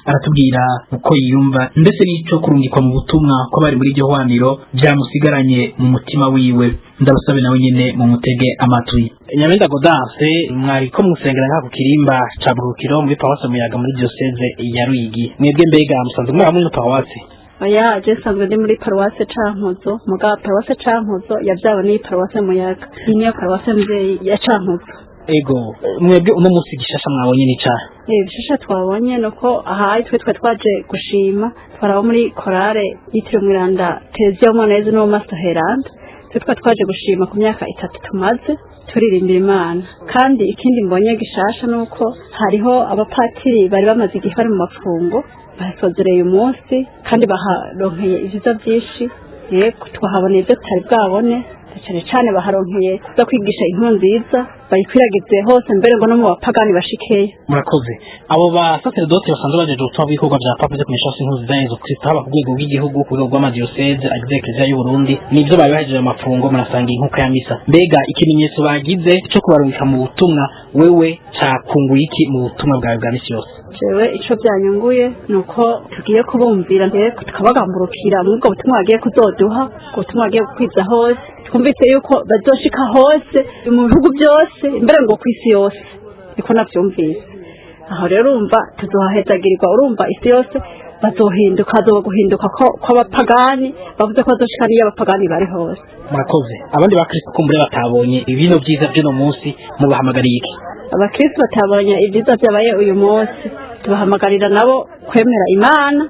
aratubwira uko yiyumva ndetse n'ico kurungikwa mu butumwa kw'abari muri iryo hwaniro vyamusigaranye mu mutima wiwe. Ndabasabe nawe nyene mu mutege amatwi. Nyabenda Gaudence, mwariko musengera ngaho ku kirimba ca buruhukiro muri paruwasi Muyaga muri diocese ya Ruyigi. Mwebwe mbega musanzwe muri hamwe muri paruwasi? Oya, je nsanzwe ndi muri paruwase Cankuzo, mugabo paruwase Cankuzo yavyawe n'iyi paruwase Muyaga. Iyi niyo paruwase mvyeyi ya Cankuzo. Ego, mwebwe uno munsi gishasha mwabonye ni cahe? Bishasha twabonye nuko ahaye twe twe twaje gushima, twarabo muri korale yitiriwe Mweranda Tereziya Umwana Yezu n'uwo Master Heranda. Twe twa twaje gushima ku myaka 3 tumaze turirimbira Imana. Kandi ikindi mbonye gishasha nuko hariho abapatiri bari bamaze igihe bari mu mafungo, basozereye umunsi kandi baharonkeye ibyiza byinshi. Yego, twahaboneye ibyo tutari bwabone. Cyane cyane baharonkeye kuza kwigisha inkuru nziza bayikwiragize hose, mbere ngo no mu bapagani bashikeyo. Murakoze. Abo basaseredoti basanzwe bajeje ubutumwa bw'ibikorwa vya papa vyo kumenyesha hose inkuru nziza ya Yezu Kristo, haba ku rwego rw'igihugu, ku rwego rw'amadiyoseze agize Eklezia y'u Burundi, nivyo bari bahejeje amafungo, murasanga inkuka ya misa. Mbega ikimenyetso bagize co kubarungika mu butumwa, wewe cakunguye iki mu butumwa bwawe bwa misi yose? Jewe ico byanyunguye nuko tugiye kubumvira, tukabagamburukira muri ubwo butumwa bagiye kuzoduha, ubwo butumwa bagiye gukwiza hose. Twumvise yuko bazoshika hose mu bihugu byose, mbere ngo ku isi yose, niko navyumvise. Aho rero urumva tuzohahezagirirwa, urumva isi yose bazohinduka, hazoba guhinduka kw'abapagani, bavuze ko bazoshika n'iyo abapagani bari hose. Murakoze. Abandi bakristo kumbure batabonye ibintu vyiza vy'uno munsi, mubahamagariye iki? Abakristo batabonye ibyiza byabaye uyu munsi, tubahamagarira nabo kwemera Imana,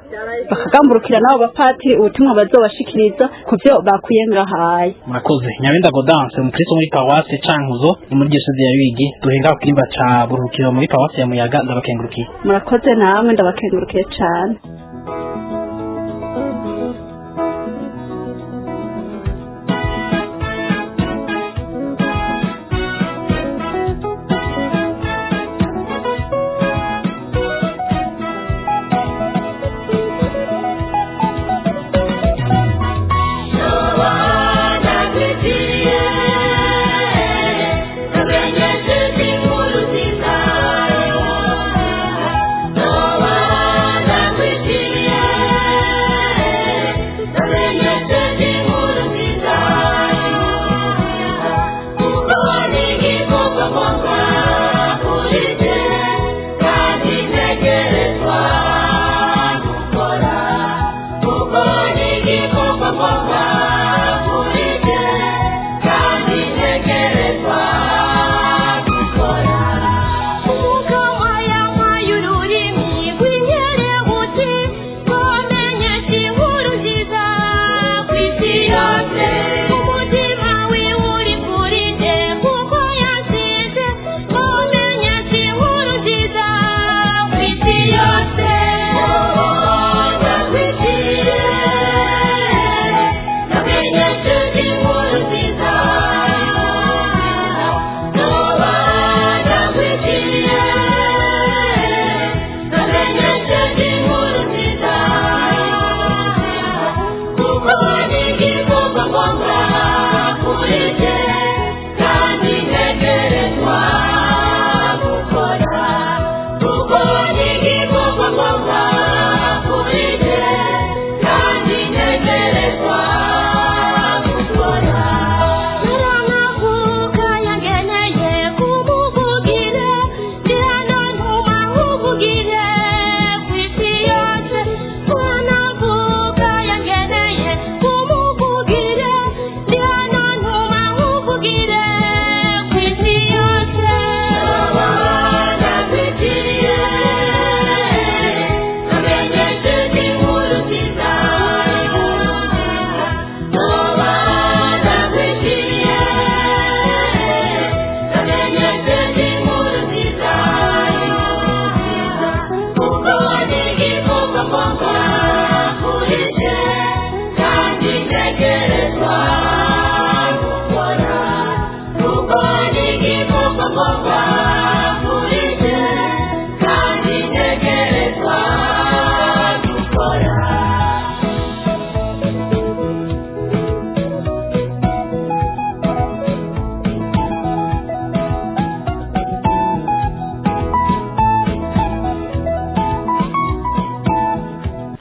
bakagamburukira nabo bapatiri ubutumwa bazobashikiriza ku byo bakuye ngahaye. Murakoze. Nyabenda Gaudence, umukristo muri paruwasi Cankuzo, ni muri diyoseze ya Ruyigi, duhinga ku kirimba ca Buruhukiro muri paruwasi ya Muyaga. Ndabakengurukiye. Murakoze namwe, ndabakengurukiye cane.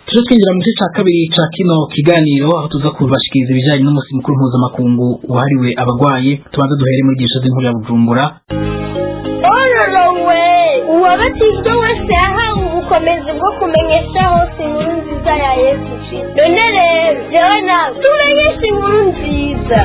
Tuje twinjira mu gice ca kabiri ca kino kiganiro, aho tuza kubashikiriza ibijanye n'umunsi mukuru mpuzamakungu wahariwe abagwayi. Tubanze duhere muri diyoseze nkuru ya Bujumbura. Ororowe uwabatijwe wese yahawe ubukomezi bwo kumenyesha hose inkuru nziza ya Yesu Kristo. None rero jewe nawe tumenyeshe inkuru nziza.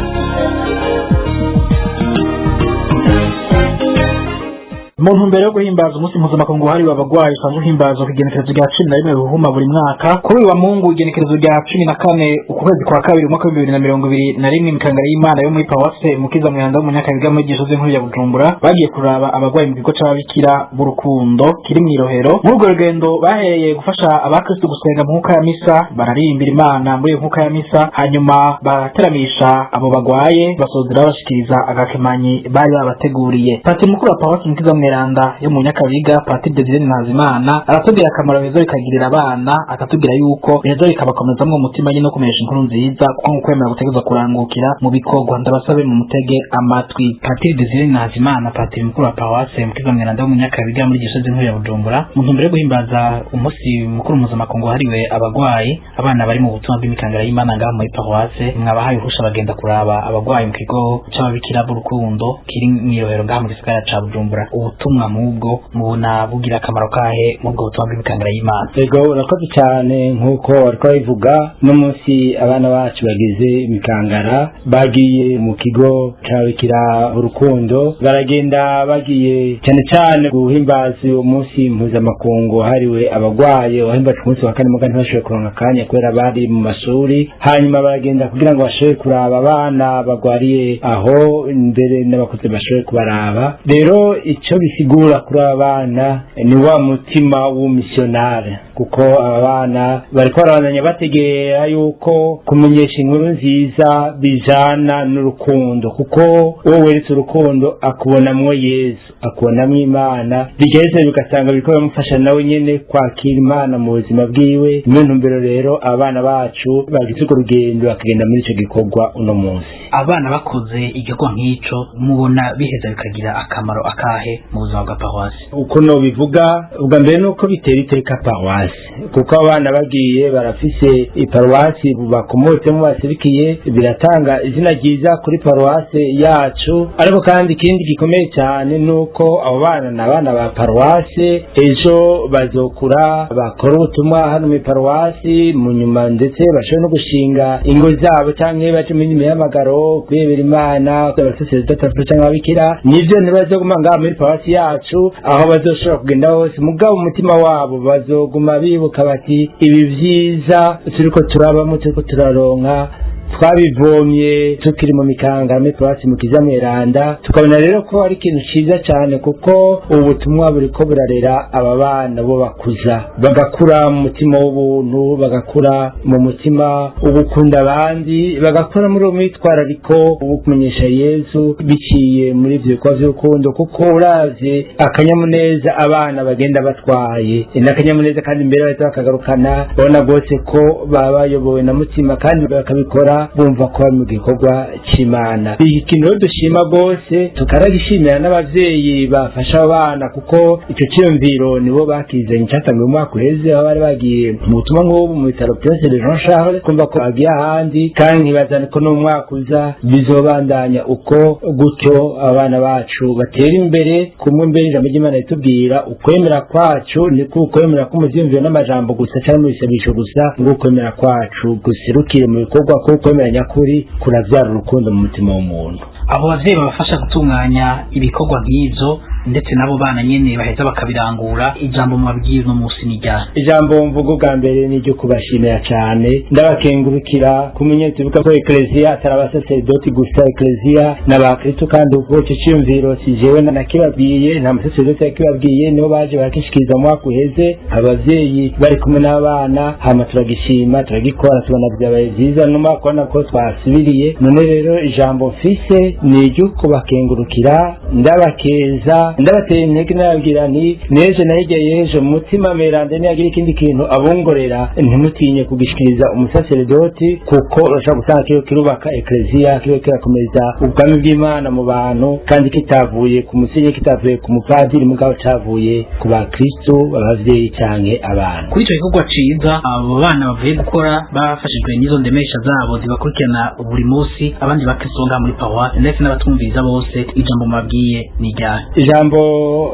Mu ntumbero yo guhimbaza umunsi mpuzamakungu wahariwe abagwayi usanzwe uhimbazwa ku igenekerezo rya 11 Ruhuma buri mwaka, kuri uyu wa Mungu igenekerezo rya 14 ukwezi kwa kabiri umwaka wa 2021, imikangara y'Imana yo muri paruwase Mukiza Mweranda wo mu Nyakabiga muri Gisozi nkuru ya Bujumbura bagiye kuraba abagwayi mu kigo c'ababikira b'urukundo kiri mw'irohero. Muri urwo rugendo bahereye gufasha abakristu gusenga mu nkuka ya misa, bararirimbira Imana muri iyo nkuka ya misa, hanyuma barateramisha abo bagwaye, basozera babashikiriza agakemanyi bari babateguriye. Patiri mukuru wa paruwasi Mukiza Mweranda yo mu Nyakabiga, Patiri Desire Ntazimana, aratubwira akamaro beza bikagirira abana, akatubwira yuko beza bikabakomezamwo umutima nyine no kumenyesha inkuru nziza, kuko ngo kwemera gutegerezwa kurangukira mu bikorwa. Ndabasabe mu mutege amatwi. Patiri Desire Ntazimana, patiri mukuru wa paruwasi Mukiza Mweranda yo mu Nyakabiga muri Gisozi nkuru ya Bujumbura, mu ntumbero yo guhimbaza umunsi mukuru mpuzamakungu wahariwe abagwayi, abana bari mu butumwa bw'imikangara y'Imana ngaha muri paruwase mwabahaye uruhusha bagenda kuraba abagwayi mu kigo c'ababikira b'urukundo kiri mw'irohero ngaha mu gisagara ca Bujumbura. Ubutumwa nk'ubwo mubona bugira akamaro kahe muri ubwo butumwa bw'imikangara y'Imana? Ego, urakoze cyane. Nk'uko wariko babivuga, uno munsi abana bacu bagize imikangara bagiye mu kigo c'ababikira urukundo, baragenda bagiye cyane cyane guhimbaza uwo munsi mpuzamakungu wahariwe abagwaye wahimbajwe umunsi wa kane, muga ntibashoboye kuronka akanya kubera bari mu mashuri. Hanyuma baragenda kugira ngo bashobore kuraba abana bagwariye aho, mbere n'abakuze bashobore kubaraba. Rero icyo bisigura kuri aba bana ni wa mutima w'umisiyonari, kuko aba bana bariko barabandanya bategera yuko kumenyesha inkuru nziza bijana n'urukundo, kuko uwo weretse urukundo akubonamwo Yesu, akubonamwo Imana, bigeze bigasanga biriko biramufasha nawe nyene kwakira Imana mu buzima bwiwe. Niyo ntumbero rero abana bacu bagize urwo rugendo bakagenda muri ico gikorwa uno munsi. Abana bakoze igikorwa nk'ico mubona biheza bikagira akamaro akahe mu buzima bwa paruwasi? Uko nobivuga, ubwa mbere nuko bitera iteka paruwasi, kuko abana bagiye barafise iparuwasi bakomotsemo baserukiye, biratanga izina ryiza kuri paruwasi yacu. Ariko kandi ikindi gikomeye cyane nuko abo bana ni abana ba paruwasi, ejo bazokura bakora ubutumwa hano mu paruwasi, mu nyuma ndetse bashobore no gushinga ingo zabo canke baje mu mihamagaro kwiyebera Imana, abasaseredoti canke ababikira. Nivyo, ntibazoguma ngaha muri paruwasi yacu, aho bazoshobora kugenda hose, mugabo umutima wabo bazoguma bibuka bati ibi vyiza turiko turabamo, turiko turaronka, twabivomye tukiri mu mikangara muri paruwasi Mukiza Mweranda. Tukabona rero ko ari ikintu ciza cyane, kuko ubu butumwa buriko burarera aba bana bo bakuza bagakura mu mutima w'ubuntu, bagakura mu mutima wo gukunda abandi, bagakura muri uwo mwitwarariko wo kumenyesha Yesu biciye muri ivyo bikorwa vy'urukundo. Kuko uravye akanyamuneza abana bagenda batwaye n'akanyamuneza, kandi mbere bahita bakagarukana, babona rwose ko baba bayobowe na mutima kandi bakabikora bumva ko bari mu gikorwa c'Imana. Ikintu rero dushima rwose, tukaragishimira n'abavyeyi bafasha abana, kuko ico ciyumviro nibo bakizanye, catanguye umwaka uheze aho bari bagiye mu butumwa nk'ubu mu bitaro Prince de Jean Charles, kumva ko bagiye ahandi, kandi nkibazana ko n'umwaka uza bizobandanya uko gutyo, abana bacu batera imbere kumwe. Mbere ijambo ry'Imana ritubwira ukwemera kwacu niko ukwemera ko mu vyiyumviro n'amajambo gusa cyangwa mu bisabisho gusa, ngo ukwemera kwacu guserukire mu bikorwa, ko ukwemera nyakuri kuravyara urukundo mu mutima w'umuntu. Abo bavyeyi babafasha gutunganya ibikorwa nk'ivyo ndetse n'abo bana nyene baheza bakabirangura, ijambo mubabwiye uno munsi ni ryari? Ijambo mvuga ubwa mbere ni iryo kubashimira cyane, ndabakengurukira kumenya tuvuga ko ekleziya atari abasaseredoti gusa, ekleziya n'abakristo. Kandi uko ico ciyumviro si jewe nakibabwiye, nta musaseredoti yakibabwiye, nibo baje barakishikiriza mu mwaka uheze, abavyeyi bari kumwe n'abana, hama turagishima, turagikora, tubona vyabaye vyiza n'umwaka ubona ko twasubiriye. None rero ijambo mfise ni iryo kubakengurukira, ndabakeza, ndabatera intege, nababwira nti n'ejo na hirya y'ejo mutima mweranda niyagira ikindi kintu abongorera, ntimutinye kugishikiriza umusaseredoti, kuko urashobora gusanga kiriho kirubaka ekleziya, kiriho kirakomeza ubwami bw'Imana mu bantu, kandi kitavuye ku musinyi, kitavuye ku mupadiri, mugabo cavuye ku bakristo, abavyeyi canke abana. Kuri ico gikorwa ciza abo bana bavuye gukora bafashijwe n'izo ndemesha zabo zibakurikirana buri munsi, abandi bakristo ngaha muri paruwasi Ndetse n'abatwumviriza bose, ijambo mubabwiye ni ryahe? Ijambo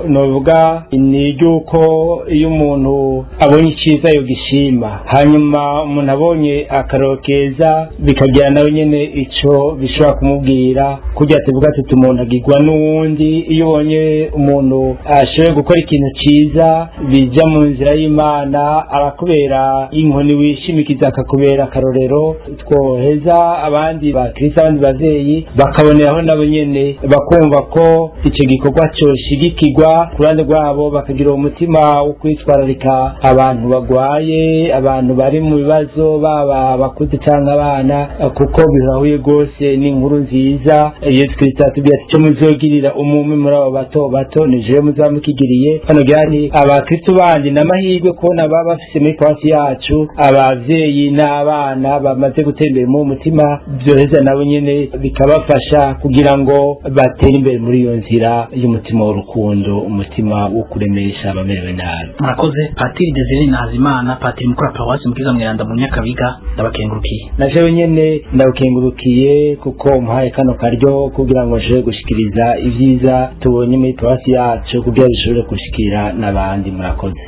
novuga ni iry'uko iyo umuntu abonye icyiza yogishima, hanyuma umuntu abonye akaroro keza bikagira nawe nyene ico bishobora kumubwira. Kurya tuvuga tuti umuntu agirwa n'uwundi, iyo ubonye umuntu ashoboye gukora ikintu ciza bija mu nzira y'Imana, arakubera inkoni wishimikiza, akakubera akarorero. Twoheza abandi bakristo, abandi bavyeyi bakaboneraho nabo nyene, bakumva ko ico gikorwa coshigikirwa ku ruhande rwabo, bakagira uwo mutima wo kwitwararika abantu bagwaye, abantu bari mu bibazo, baba abakuze canke abana, kuko birahuye rwose n'inkuru nziza Yesu Kristo atubwira ati: "Ico muzogirira umwe muri abo bato bato, ni jewe muzaba mukigiriye." Hano gani abakristo bandi n'amahirwe kubona baba bafise muri paruwasi yacu abavyeyi n'abana bamaze gutembera mu mutima, vyoheza nabo nyene bikabafasha kugira ngo batere imbere muri iyo nzira y'umutima w'urukundo, umutima wo kuremesha abamerewe nabi. Murakoze, Patiri Desire Nahazimana, patiri mukuru wa paruwasi Mukiza Mweranda mu Nyakabiga, ndabakengurukiye. Na jewe nyene ndabukengurukiye kuko umuhaye kano karyo kugira ngo nshobore gushikiriza ivyiza tubonye muri paruwasi yacu, kugira bishobore gushikira n'abandi. Murakoze.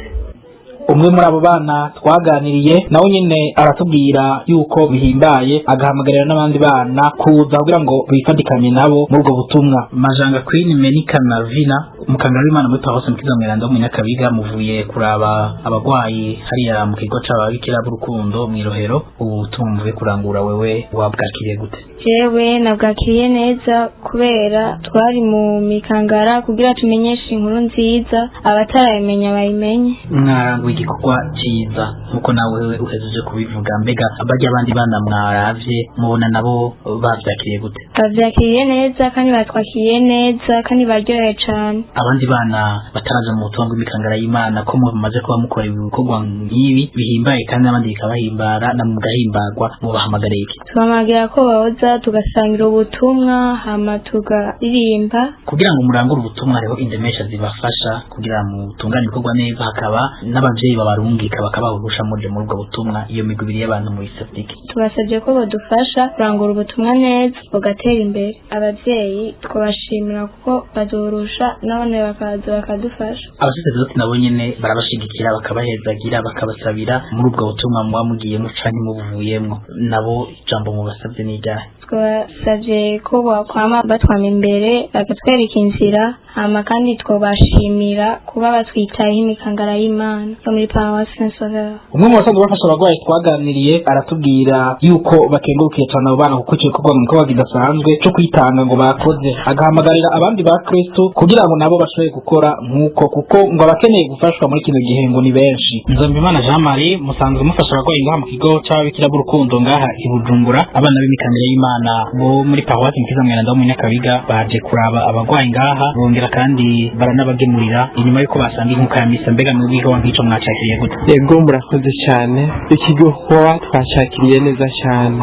Umwe muri abo bana twaganiriye nawe nyine aratubwira yuko bihimbaye, agahamagarira n'abandi bana kuza kugira ngo bifatikanye nabo muri ubwo butumwa. Majanga Queen Menika Marvina, umukangara w'Imana muri paruwasi Mukiza Mweranda wo mu Nyakabiga, muvuye kuraba abagwayi hariya mu kigo c'ababikira b'urukundo mw'irohero. Ubu butumwa muvuye kurangura, wewe wabwakiriye gute? Jewe nabwakiriye neza kubera twari mu mikangara kugira tumenyeshe inkuru nziza, abatarayimenya bayimenye. Mwaranguye igikorwa ciza nkuko nawe uhejeje kubivuga. Mbega barya abandi bana mwaravye, mubona nabo bavyakiriye gute? Bavyakiriye neza kandi batwakiriye neza kandi baryohewe cane. Abandi bana bataraja mu butumwa bw'imikangara y'Imana, ko mumaze kuba mukora ibikorwa nk'ibi bihimbaye kandi n'abandi bikabahimbara na mugahimbagwa, mubahamagariye iki? Tubamagira ko bahoza tugasangira ubutumwa, hama tugaririmba. Kugira ngo murangure ubutumwa, hariho indemesha zibafasha kugira mutunganye ibikorwa neza, hakaba n'abavyeyi babarungika bakabaha uruhusha muje muri ubwo butumwa. Iyo migwi ibiri y'abantu muyisabye iki? Tubasabye ko badufasha kurangura ubutumwa neza bugatera imbere. Abavyeyi twabashimira kuko badurusha none bakaza bakadufasha. Abasaseredoti nabo nyene barabashigikira, bakabahezagira, bakabasabira muri ubwo butumwa muba mugiyemwo canke mubuvuyemwo. Nabo ijambo mubasabye ni iryahe? Twasabye ko bakwama batwama imbere, bakatwereka inzira, hama kandi twobashimira kuba batwitayeho imikangara y'Imana yo muri paruwasi Saint Sauveur. Umwe mu basanzwe bafasha abarwayi twaganiriye aratubwira yuko bakengurukiye cyane abo bana, kuko icyo gikorwa mu gikorwa kidasanzwe cyo kwitanga ngo bakoze, agahamagarira abandi ba Kristo kugira ngo nabo bashobore gukora nk'uko, kuko ngo abakeneye gufashwa muri kino gihe ngo ni benshi. Nzambimana Jean Marie, musanzwe mufasha abarwayi ngaha mu kigo c'ababikira b'urukundo ngaha i Bujumbura. Abana b'imikangara y'Imana bo muri paruwasi Mukiza Mweranda wo mu Nyakabiga baje kuraba abarwayi ngaha, bongera kandi baranabagemurira inyuma yuko basanga inkuka ya misa. Mbega mwebwe igikorwa nk'ico mwacakiriye gute? Yego, murakoze cyane. Iki gikorwa twacakiriye neza cyane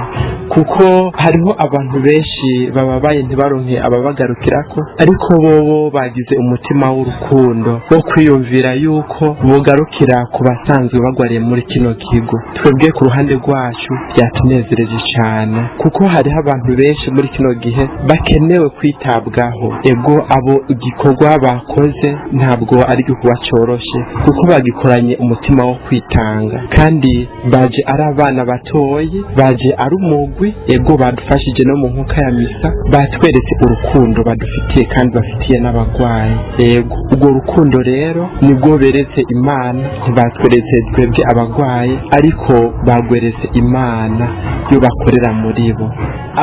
kuko hariho abantu benshi bababaye ntibaronke ababagarukirako, ariko bobo bagize umutima w'urukundo wo kwiyumvira yuko bogarukira ku basanzwe bagwariye muri kino kigo. Twebwe ku ruhande rwacu byatunezereje cyane kuko hariho abantu benshi muri kino gihe bakenewe kwitabwaho. Ego, abo igikorwa bakoze ntabwo ari igikorwa cyoroshe kuko bagikoranye umutima wo kwitanga, kandi baje ari abana batoyi, baje ari umugwi. Ego, badufashije no mu nkuka ya misa, batweretse urukundo badufitiye kandi bafitiye n'abagwayi. Ego, urwo rukundo rero nibwo beretse Imana, ntibatweretse twebwe abagwayi, ariko bagweretse Imana yo bakorera muri bo.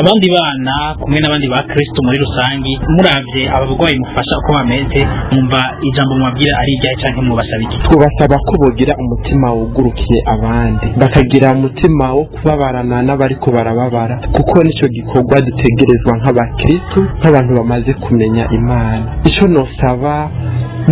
Abandi bana kumwe n'abandi ba Kristo muri rusangi, muravye aba bagwayi mufasha uko bameze, mwumva ijambo mubabwira ari iryahe canke mubasaba iki? Twubasaba ko bogira umutima wugurukiye abandi, bakagira umutima wo kubabarana n'abariko barababara, kuko nico gikorwa dutegerezwa nk'abakristo, nk'abantu bamaze kumenya Imana. Ico nosaba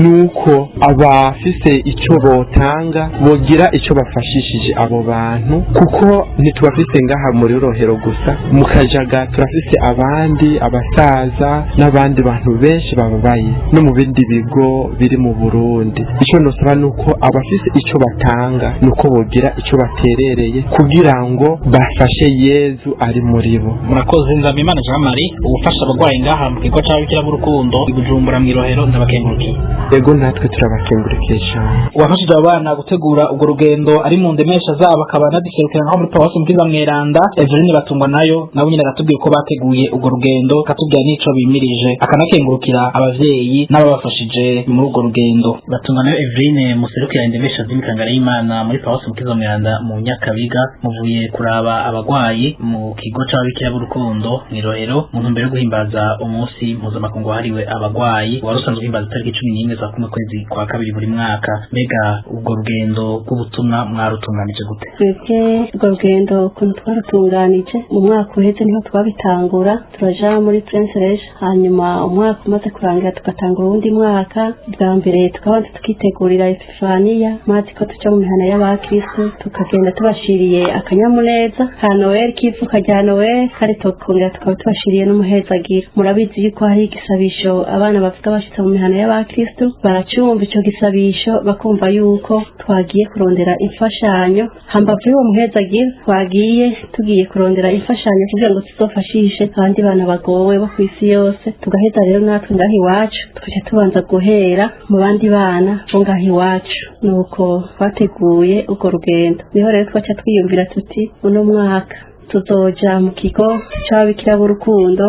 nuko abafise ico botanga bogira ico bafashishije abo bantu, kuko ntitubafise ngaha muri Rohero gusa, mukaja Kijaga turafise abandi abasaza n'abandi bantu benshi bababaye no mu bindi bigo biri mu Burundi. Ico nosaba nuko abafise ico batanga nuko bogira ico baterereye kugira ngo bafashe Yezu ari muri bo. Murakoze. Nzabimana Jean Marie, ubufasha abagwayi ngaha mu kigo c'ababikira b'urukundo i Bujumbura mw'irohero, ndabakengurukiye. Ego, natwe turabakengurukiye cyane. Uwafashije abo bana gutegura urwo rugendo ari mu ndemesha zabo, akaba anaduserukira ngaho muri paruwasi Mukiza Mweranda, Eveline Batungwa nayo, nabo nyine aratubwiye uko bateguye urwo rugendo, akatubwira n'ico bimirije, akanakengurukira abavyeyi n'ababafashije muri urwo rugendo. Batungwa nayo Eveline, muserukira indemesha z'imikangara y'Imana muri paruwasi Mukiza Mweranda mu Nyakabiga, muvuye kuraba abagwayi mu kigo c'ababikira b'urukundo mw'irohero mu ntumbero yo guhimbaza umunsi mpuzamakungu wahariwe abagwayi, wari usanzwe uhimbaza itariki 11 za kumwe kwezi kwa kabiri buri mwaka. Mbega ubwo rugendo rw'ubutumwa mwarutunganije gute? Twebwe urwo rugendo ukuntu twarutunganije, mu mwaka uheze niho twabitangura, turaja muri Prince Rege, hanyuma umwaka umaze kurangira tugatangura uwundi mwaka. Bwa mbere tukabanza tukitegurira Epifaniya, mazi ko tuja mu mihana y'abakristu, tukagenda tubashiriye akanyamuneza ka Noel, k'ivuka rya Noel, kandi tukongera tukaba tubashiriye n'umuhezagiro. Murabizi yuko hari igisabisho abana bavuga bashitse mu mihana y'abakristu, baracumva ico gisabisho bakumva yuko twagiye kurondera imfashanyo. Hambavu y'uwo muhezagiro, twagiye tugiye kurondera imfashanyo kugira ngo tuzofashishe abandi bana bagowe bo kw'isi yose. Tugaheza rero natwe ngaha iwacu tukaca tubanza guhera mu bandi bana bo ngaha iwacu. Nuko twateguye urwo rugendo. Niho rero twaca twiyumvira tuti uno mwaka tuzoja mu kigo c'ababikira b'urukundo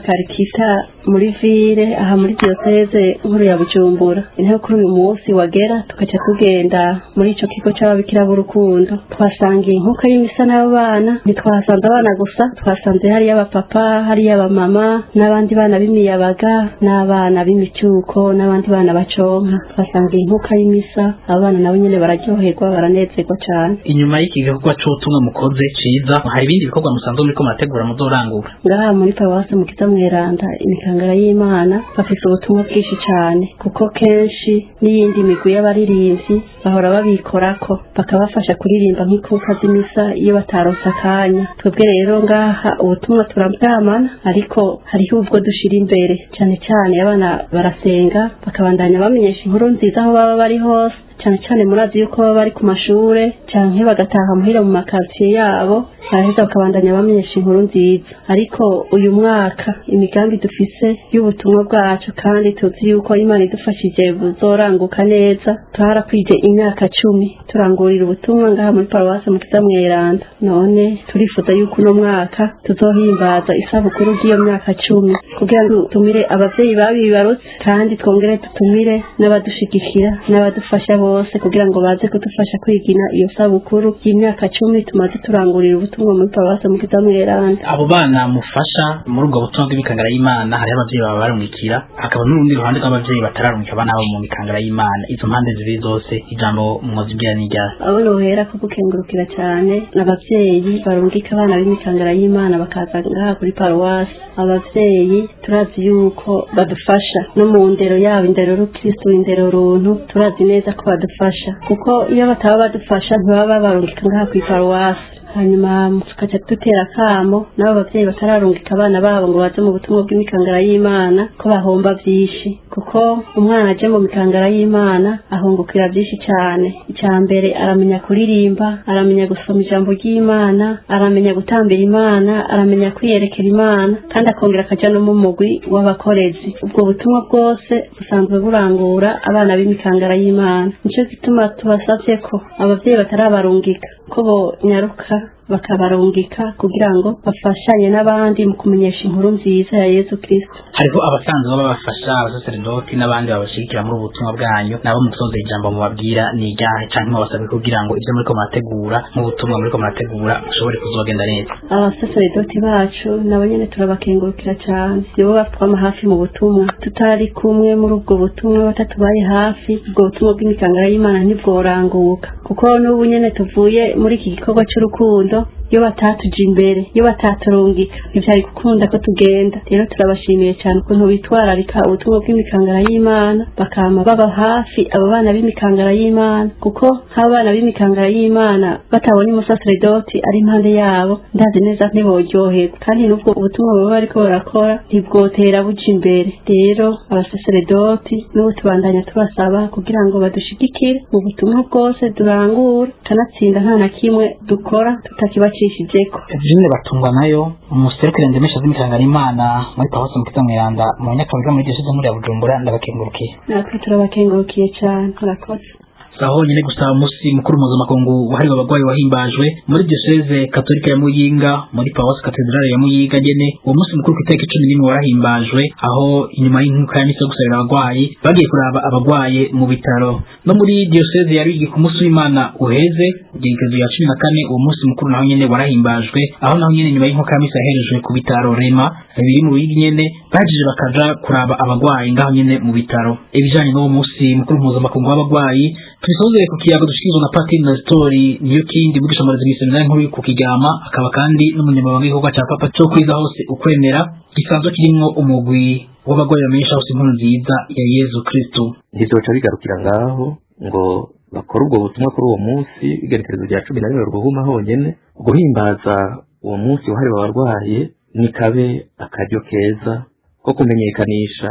b'abakarikita muri ville aha muri diyoseze nkuru ya Bujumbura. Niho kuri uyu munsi wagera tukaca tugenda muri ico kigo c'ababikira b'urukundo. Twasangiye inkuka y'imisa n'abo bana. Ntitwasanze abana gusa, twasanze hariyo abapapa, hariyo abamama n'abandi bana b'imiyabaga n'abana b'imicuko n'abandi bana baconka. Twasangiye inkuka y'imisa, abana nabo nyene bararyoherwa, baranezerwa cane. Inyuma y'iki gikorwa c'ubutumwa mukoze ciza, hari ibindi bikorwa musanzwe muriko murategura muzorangura? Ngaha muri paruwasi Mukiza Mweranda, imikangara y'Imana bafise ubutumwa bwinshi cane, kuko kenshi n'iyindi migwi y'abaririmbyi bahora babikorako bakabafasha kuririmba nk'inkuka z'imisa iyo bataronse akanya. Twebwe rero ngaha ubutumwa turabwamana, ariko hariho ubwo dushira imbere cane cane. Abana barasenga, bakabandanya bamenyesha inkuru nziza aho baba bari hose, cane cane murazi yuko baba bari ku mashure canke bagataha muhira mu makartier yabo, baraheza bakabandanya bamenyesha inkuru nziza. Ariko uyu mwaka imigambi dufise y'ubutumwa bwacu, kandi tuzi yuko Imana idufashije buzoranguka neza, twarakwije imyaka 10 turangurira ubutumwa ngaha muri paruwasi Mukiza Mweranda. None turifuza yuko uno mwaka tuzohimbaza isabukuru ry'iyo myaka 10 kugira ngo dutumire abavyeyi babibarutse, kandi twongere dutumire n'abadushigikira n'abadufasha bose kugira ngo baze kudufasha kwigina iyo sabukuru y'imyaka 10 tumaze turangurira ubutumwa muri paruwasi Mukiza Mweranda. Abo bana mufasha muri ubwo butumwa bw'imikangara y'Imana, hariho abavyeyi baba barungikira, hakaba n'urundi ruhande rw'abavyeyi batararungika abana babo mu mikangara y'Imana. Izo mpande zibiri zose, ijambo mwozibwira n'iryari? Abo nohera ko gukengurukira cyane n'abavyeyi barungika abana b'imikangara y'Imana bakaza ngaha kuri paruwasi. Abavyeyi turazi yuko badufasha no mu ndero yabo, indero rukristo, indero runtu, turazi neza ko badufasha, kuko iyo bataba badufasha ntibaba babarungika ngaha kuri paruwasi. Hanyuma tukaca dutera akamo n'abo bavyeyi batararungika abana babo ngo baze mu butumwa bw'imikangara y'Imana ko bahomba vyinshi, kuko umwana aje mu mikangara y'Imana ahungukira vyinshi cane. Ica mbere aramenya kuririmba, aramenya gusoma ijambo ry'Imana, aramenya gutambira Imana, aramenya kwiyerekera Imana, kandi akongera akaja no mu mugwi w'abakorezi. Ubwo butumwa bwose busanzwe burangura abana b'imikangara y'Imana. Nico gituma tubasavye ko abavyeyi batarabarungika ko bonyaruka bakabarungika kugira ngo bafashanye n'abandi mu kumenyesha inkuru nziza ya Yezu Kristo. Hariho abasanzwe babafasha, abasaseredoti n'abandi babashigikira muri ubu butumwa bwanyu. Nabo musoze ijambo mubabwira ni iryahe, canke mubasabwe kugira ngo ivyo muriko murategura nk'ubutumwa muriko murategura mushobore kuzogenda neza? Abasaseredoti bacu nabo nyene turabakengurukira cane, nibo batwama hafi mu butumwa. Tutari kumwe muri ubwo butumwa, batatubaye hafi, ubwo butumwa bw'imikangara y'Imana ntibworanguka, kuko n'ubu nyene tuvuye muri iki gikorwa c'urukundo. Iyo batatuja imbere, iyo bataturungika, ntivyari gukunda ko tugenda. Rero turabashimiye cyane ukuntu bitwararika ubutumwa bw'imikangara y'Imana, bakama baba hafi abo bana b'imikangara y'Imana, kuko nk'abana b'imikangara y'Imana batabonye umusaseredoti ari impande yabo, ndazi neza ntiboryoherwa, kandi n'ubwo ubutumwa baba bariko barakora ntibwotera buja imbere. Rero abasaseredoti n'ubu tubandanya tubasaba kugira ngo badushigikire mu butumwa bwose durangura, kanatsinda nta na kimwe dukora tutakibacishijeko. Eveline Batungwa nayo, umuserukira ndemesha z'imikangara y'Imana muri paruwasi Mukiza Mweranda mu Nyakabiga muri diyoseze nkuru ya Bujumbura, ndabakengurukiye. Natwe turabakengurukiye cyane, murakoze. Saho nyene gusa umunsi mukuru mpuzamakungu wahariwe abagwayi wahimbajwe muri diyoseze katolika ya Muyinga muri paruwasi katedrale ya Muyinga nyene. Uwo munsi mukuru ku itariki 11 warahimbajwe, aho inyuma y'inkuka ya misa yo gusabira abagwayi bagiye kuraba abagwaye mu bitaro. No muri diyoseze ya Ruyigi ku munsi w'Imana uheze, igenekerezo ya 14, uwo munsi mukuru naho nyene warahimbajwe, aho naho nyene nyuma y'inkuka ya misa yaherejwe ku bitaro Rema biri mu Ruyigi nyene, bahejeje bakaja kuraba abagwayi ngaho nyene mu bitaro. Ibijanye n'uwo munsi mukuru mpuzamakungu w'abagwayi tubisozere ku kiyago dushikirizwa na Patiri Nestori Niyokindi, mwigisha murezi mw'iseminari nkuru ku Kigama, akaba kandi n'umunyamabanga w'igikorwa ca Papa co kwiza hose ukwemera, gisanzwe kirimwo umugwi w'abagwayi bamenyesha hose inkuru nziza ya Yezu Kristo. Ntizoca bigarukira ngaho ngo bakore ubwo butumwa kuri uwo munsi igenekerezo rya 11 ruhuma honyene. Guhimbaza uwo munsi wahariwe abarwayi ni kabe akaryo keza ko kumenyekanisha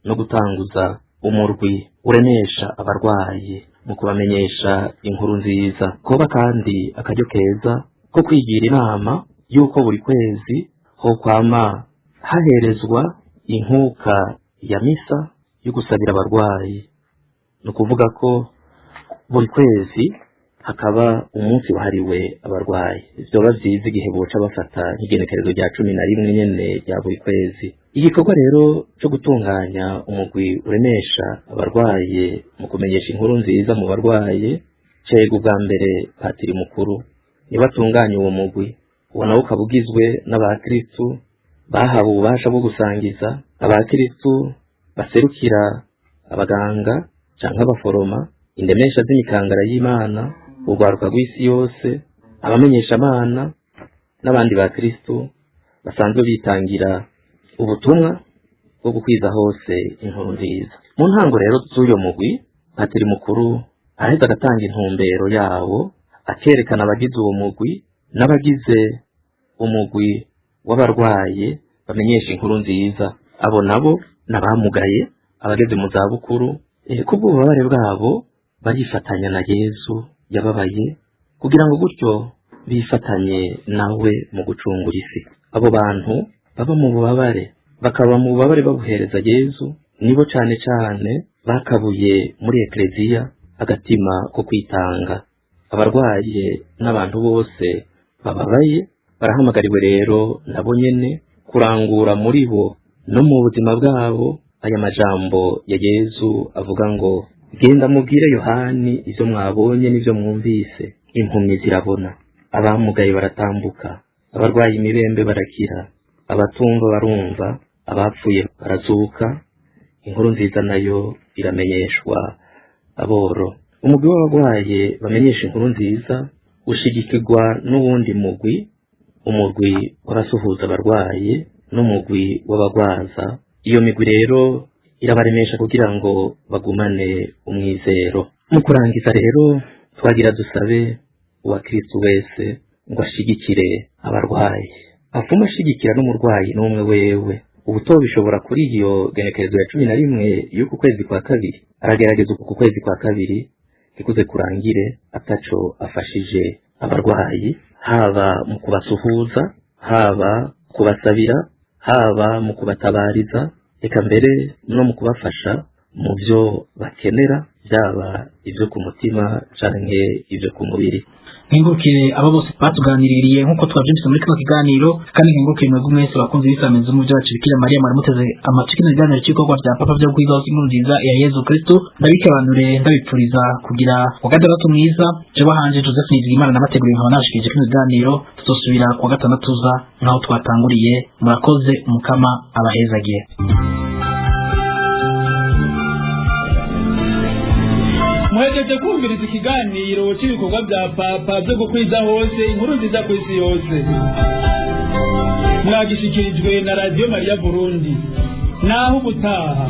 no gutanguza umurwi uremesha abarwayi mu kubamenyesha inkuru nziza. Koba kandi akaryo keza ko kwigira inama y'uko buri kwezi ho kwama haherezwa inkuka ya misa yo gusabira abarwayi. Ni ukuvuga ko buri kwezi hakaba umunsi wahariwe abarwayi. Vyoba vyiza igihe boca bafata nk'igenekerezo rya 11 nyene rya buri kwezi. Igikorwa rero co gutunganya umugwi uremesha abarwaye mu kumenyesha inkuru nziza mu barwaye cega ubwa mbere patiri mukuru niwe atunganya uwo mugwi. Uwo nawo ukaba ugizwe n'abakristu bahawe ububasha bwo gusangiza, abakristu baserukira abaganga canke abaforoma, indemesha z'imikangara y'Imana, urwaruka rw'isi yose, abamenyeshamana n'abandi bakristu basanzwe bitangira ubutumwa bwo gukwiza hose inkuru nziza. Mu ntango rero z'uyo mugwi, patiri mukuru araheza agatanga intumbero yawo, akerekana abagize uwo mugwi n'abagize umugwi w'abarwaye bamenyesha inkuru nziza. Abo nabo n'abamugaye, abageze mu zabukuru, kubw'ububabare bwabo barifatanya na Yezu yababaye, kugira ngo gutyo bifatanye nawe mu gucungura isi. Abo bantu baba mu bubabare, bakaba mu bubabare babuhereza Yezu, nibo cane cane bakabuye muri ekleziya agatima ko kwitanga. Abarwaye n'abantu bose bababaye barahamagariwe rero nabo nyene kurangura muri bo no mu buzima bwabo aya majambo ya Yezu avuga ngo: genda mubwire Yohani ivyo mwabonye n'ivyo mwumvise. Impumyi zirabona, abamugaye baratambuka, abarwaye imibembe barakira, abatumva barumva, abapfuye barazuka, inkuru nziza nayo iramenyeshwa aboro. Umugwi w'abarwaye bamenyesha inkuru nziza ushigikirwa n'uwundi mugwi, umugwi w'abasuhuza abarwaye n'umugwi w'abagwaza. Iyo migwi rero irabaremesha kugira ngo bagumane umwizero. Mu kurangiza rero twagira dusabe uwakristu wese ngo ashigikire abarwayi, afume ashigikira n'umurwayi n'umwe wewe. Ubutobishobora kuri iyo genekerezo ya 11 y'uku kwezi kwa kabiri, aragerageza uku kwezi kwa kabiri ikuze kurangire ataco afashije abarwayi, haba mu kubasuhuza, haba kubasabira, haba mu kubatabariza, eka mbere no mu kubafasha mu byo bakenera, byaba ibyo ku mutima canke ibyo ku mubiri. Nkengurukire abo bose batuganiririye nk'uko twabyumvise muri kino kiganiro, kandi nkengurukire mwebwe mwese bakunzi b'isamirizi mu byacu Bikira Mariya mwaramuteze amatwi kino kiganiro cy'ibikorwa bya Papa byo kwiga hose inkuru nziza ya Yezu Kristo. Ndabikebanure ndabipfuriza kugira wa gatandatu mwiza. Jewe hanje Joseph Nizigimana nabateguriye nkaba nabashikirije kino kiganiro. Tuzosubira kuwa gatandatu uza nk'aho twatanguriye. Murakoze, Umukama abahezagiye. Muhejeje kumviriza ikiganiro cy'ibikorwa bya Papa byo gukwiza hose inkuru nziza ku isi yose. Mwagishikirijwe na Radiyo Mariya Burundi. Naho ubutaha.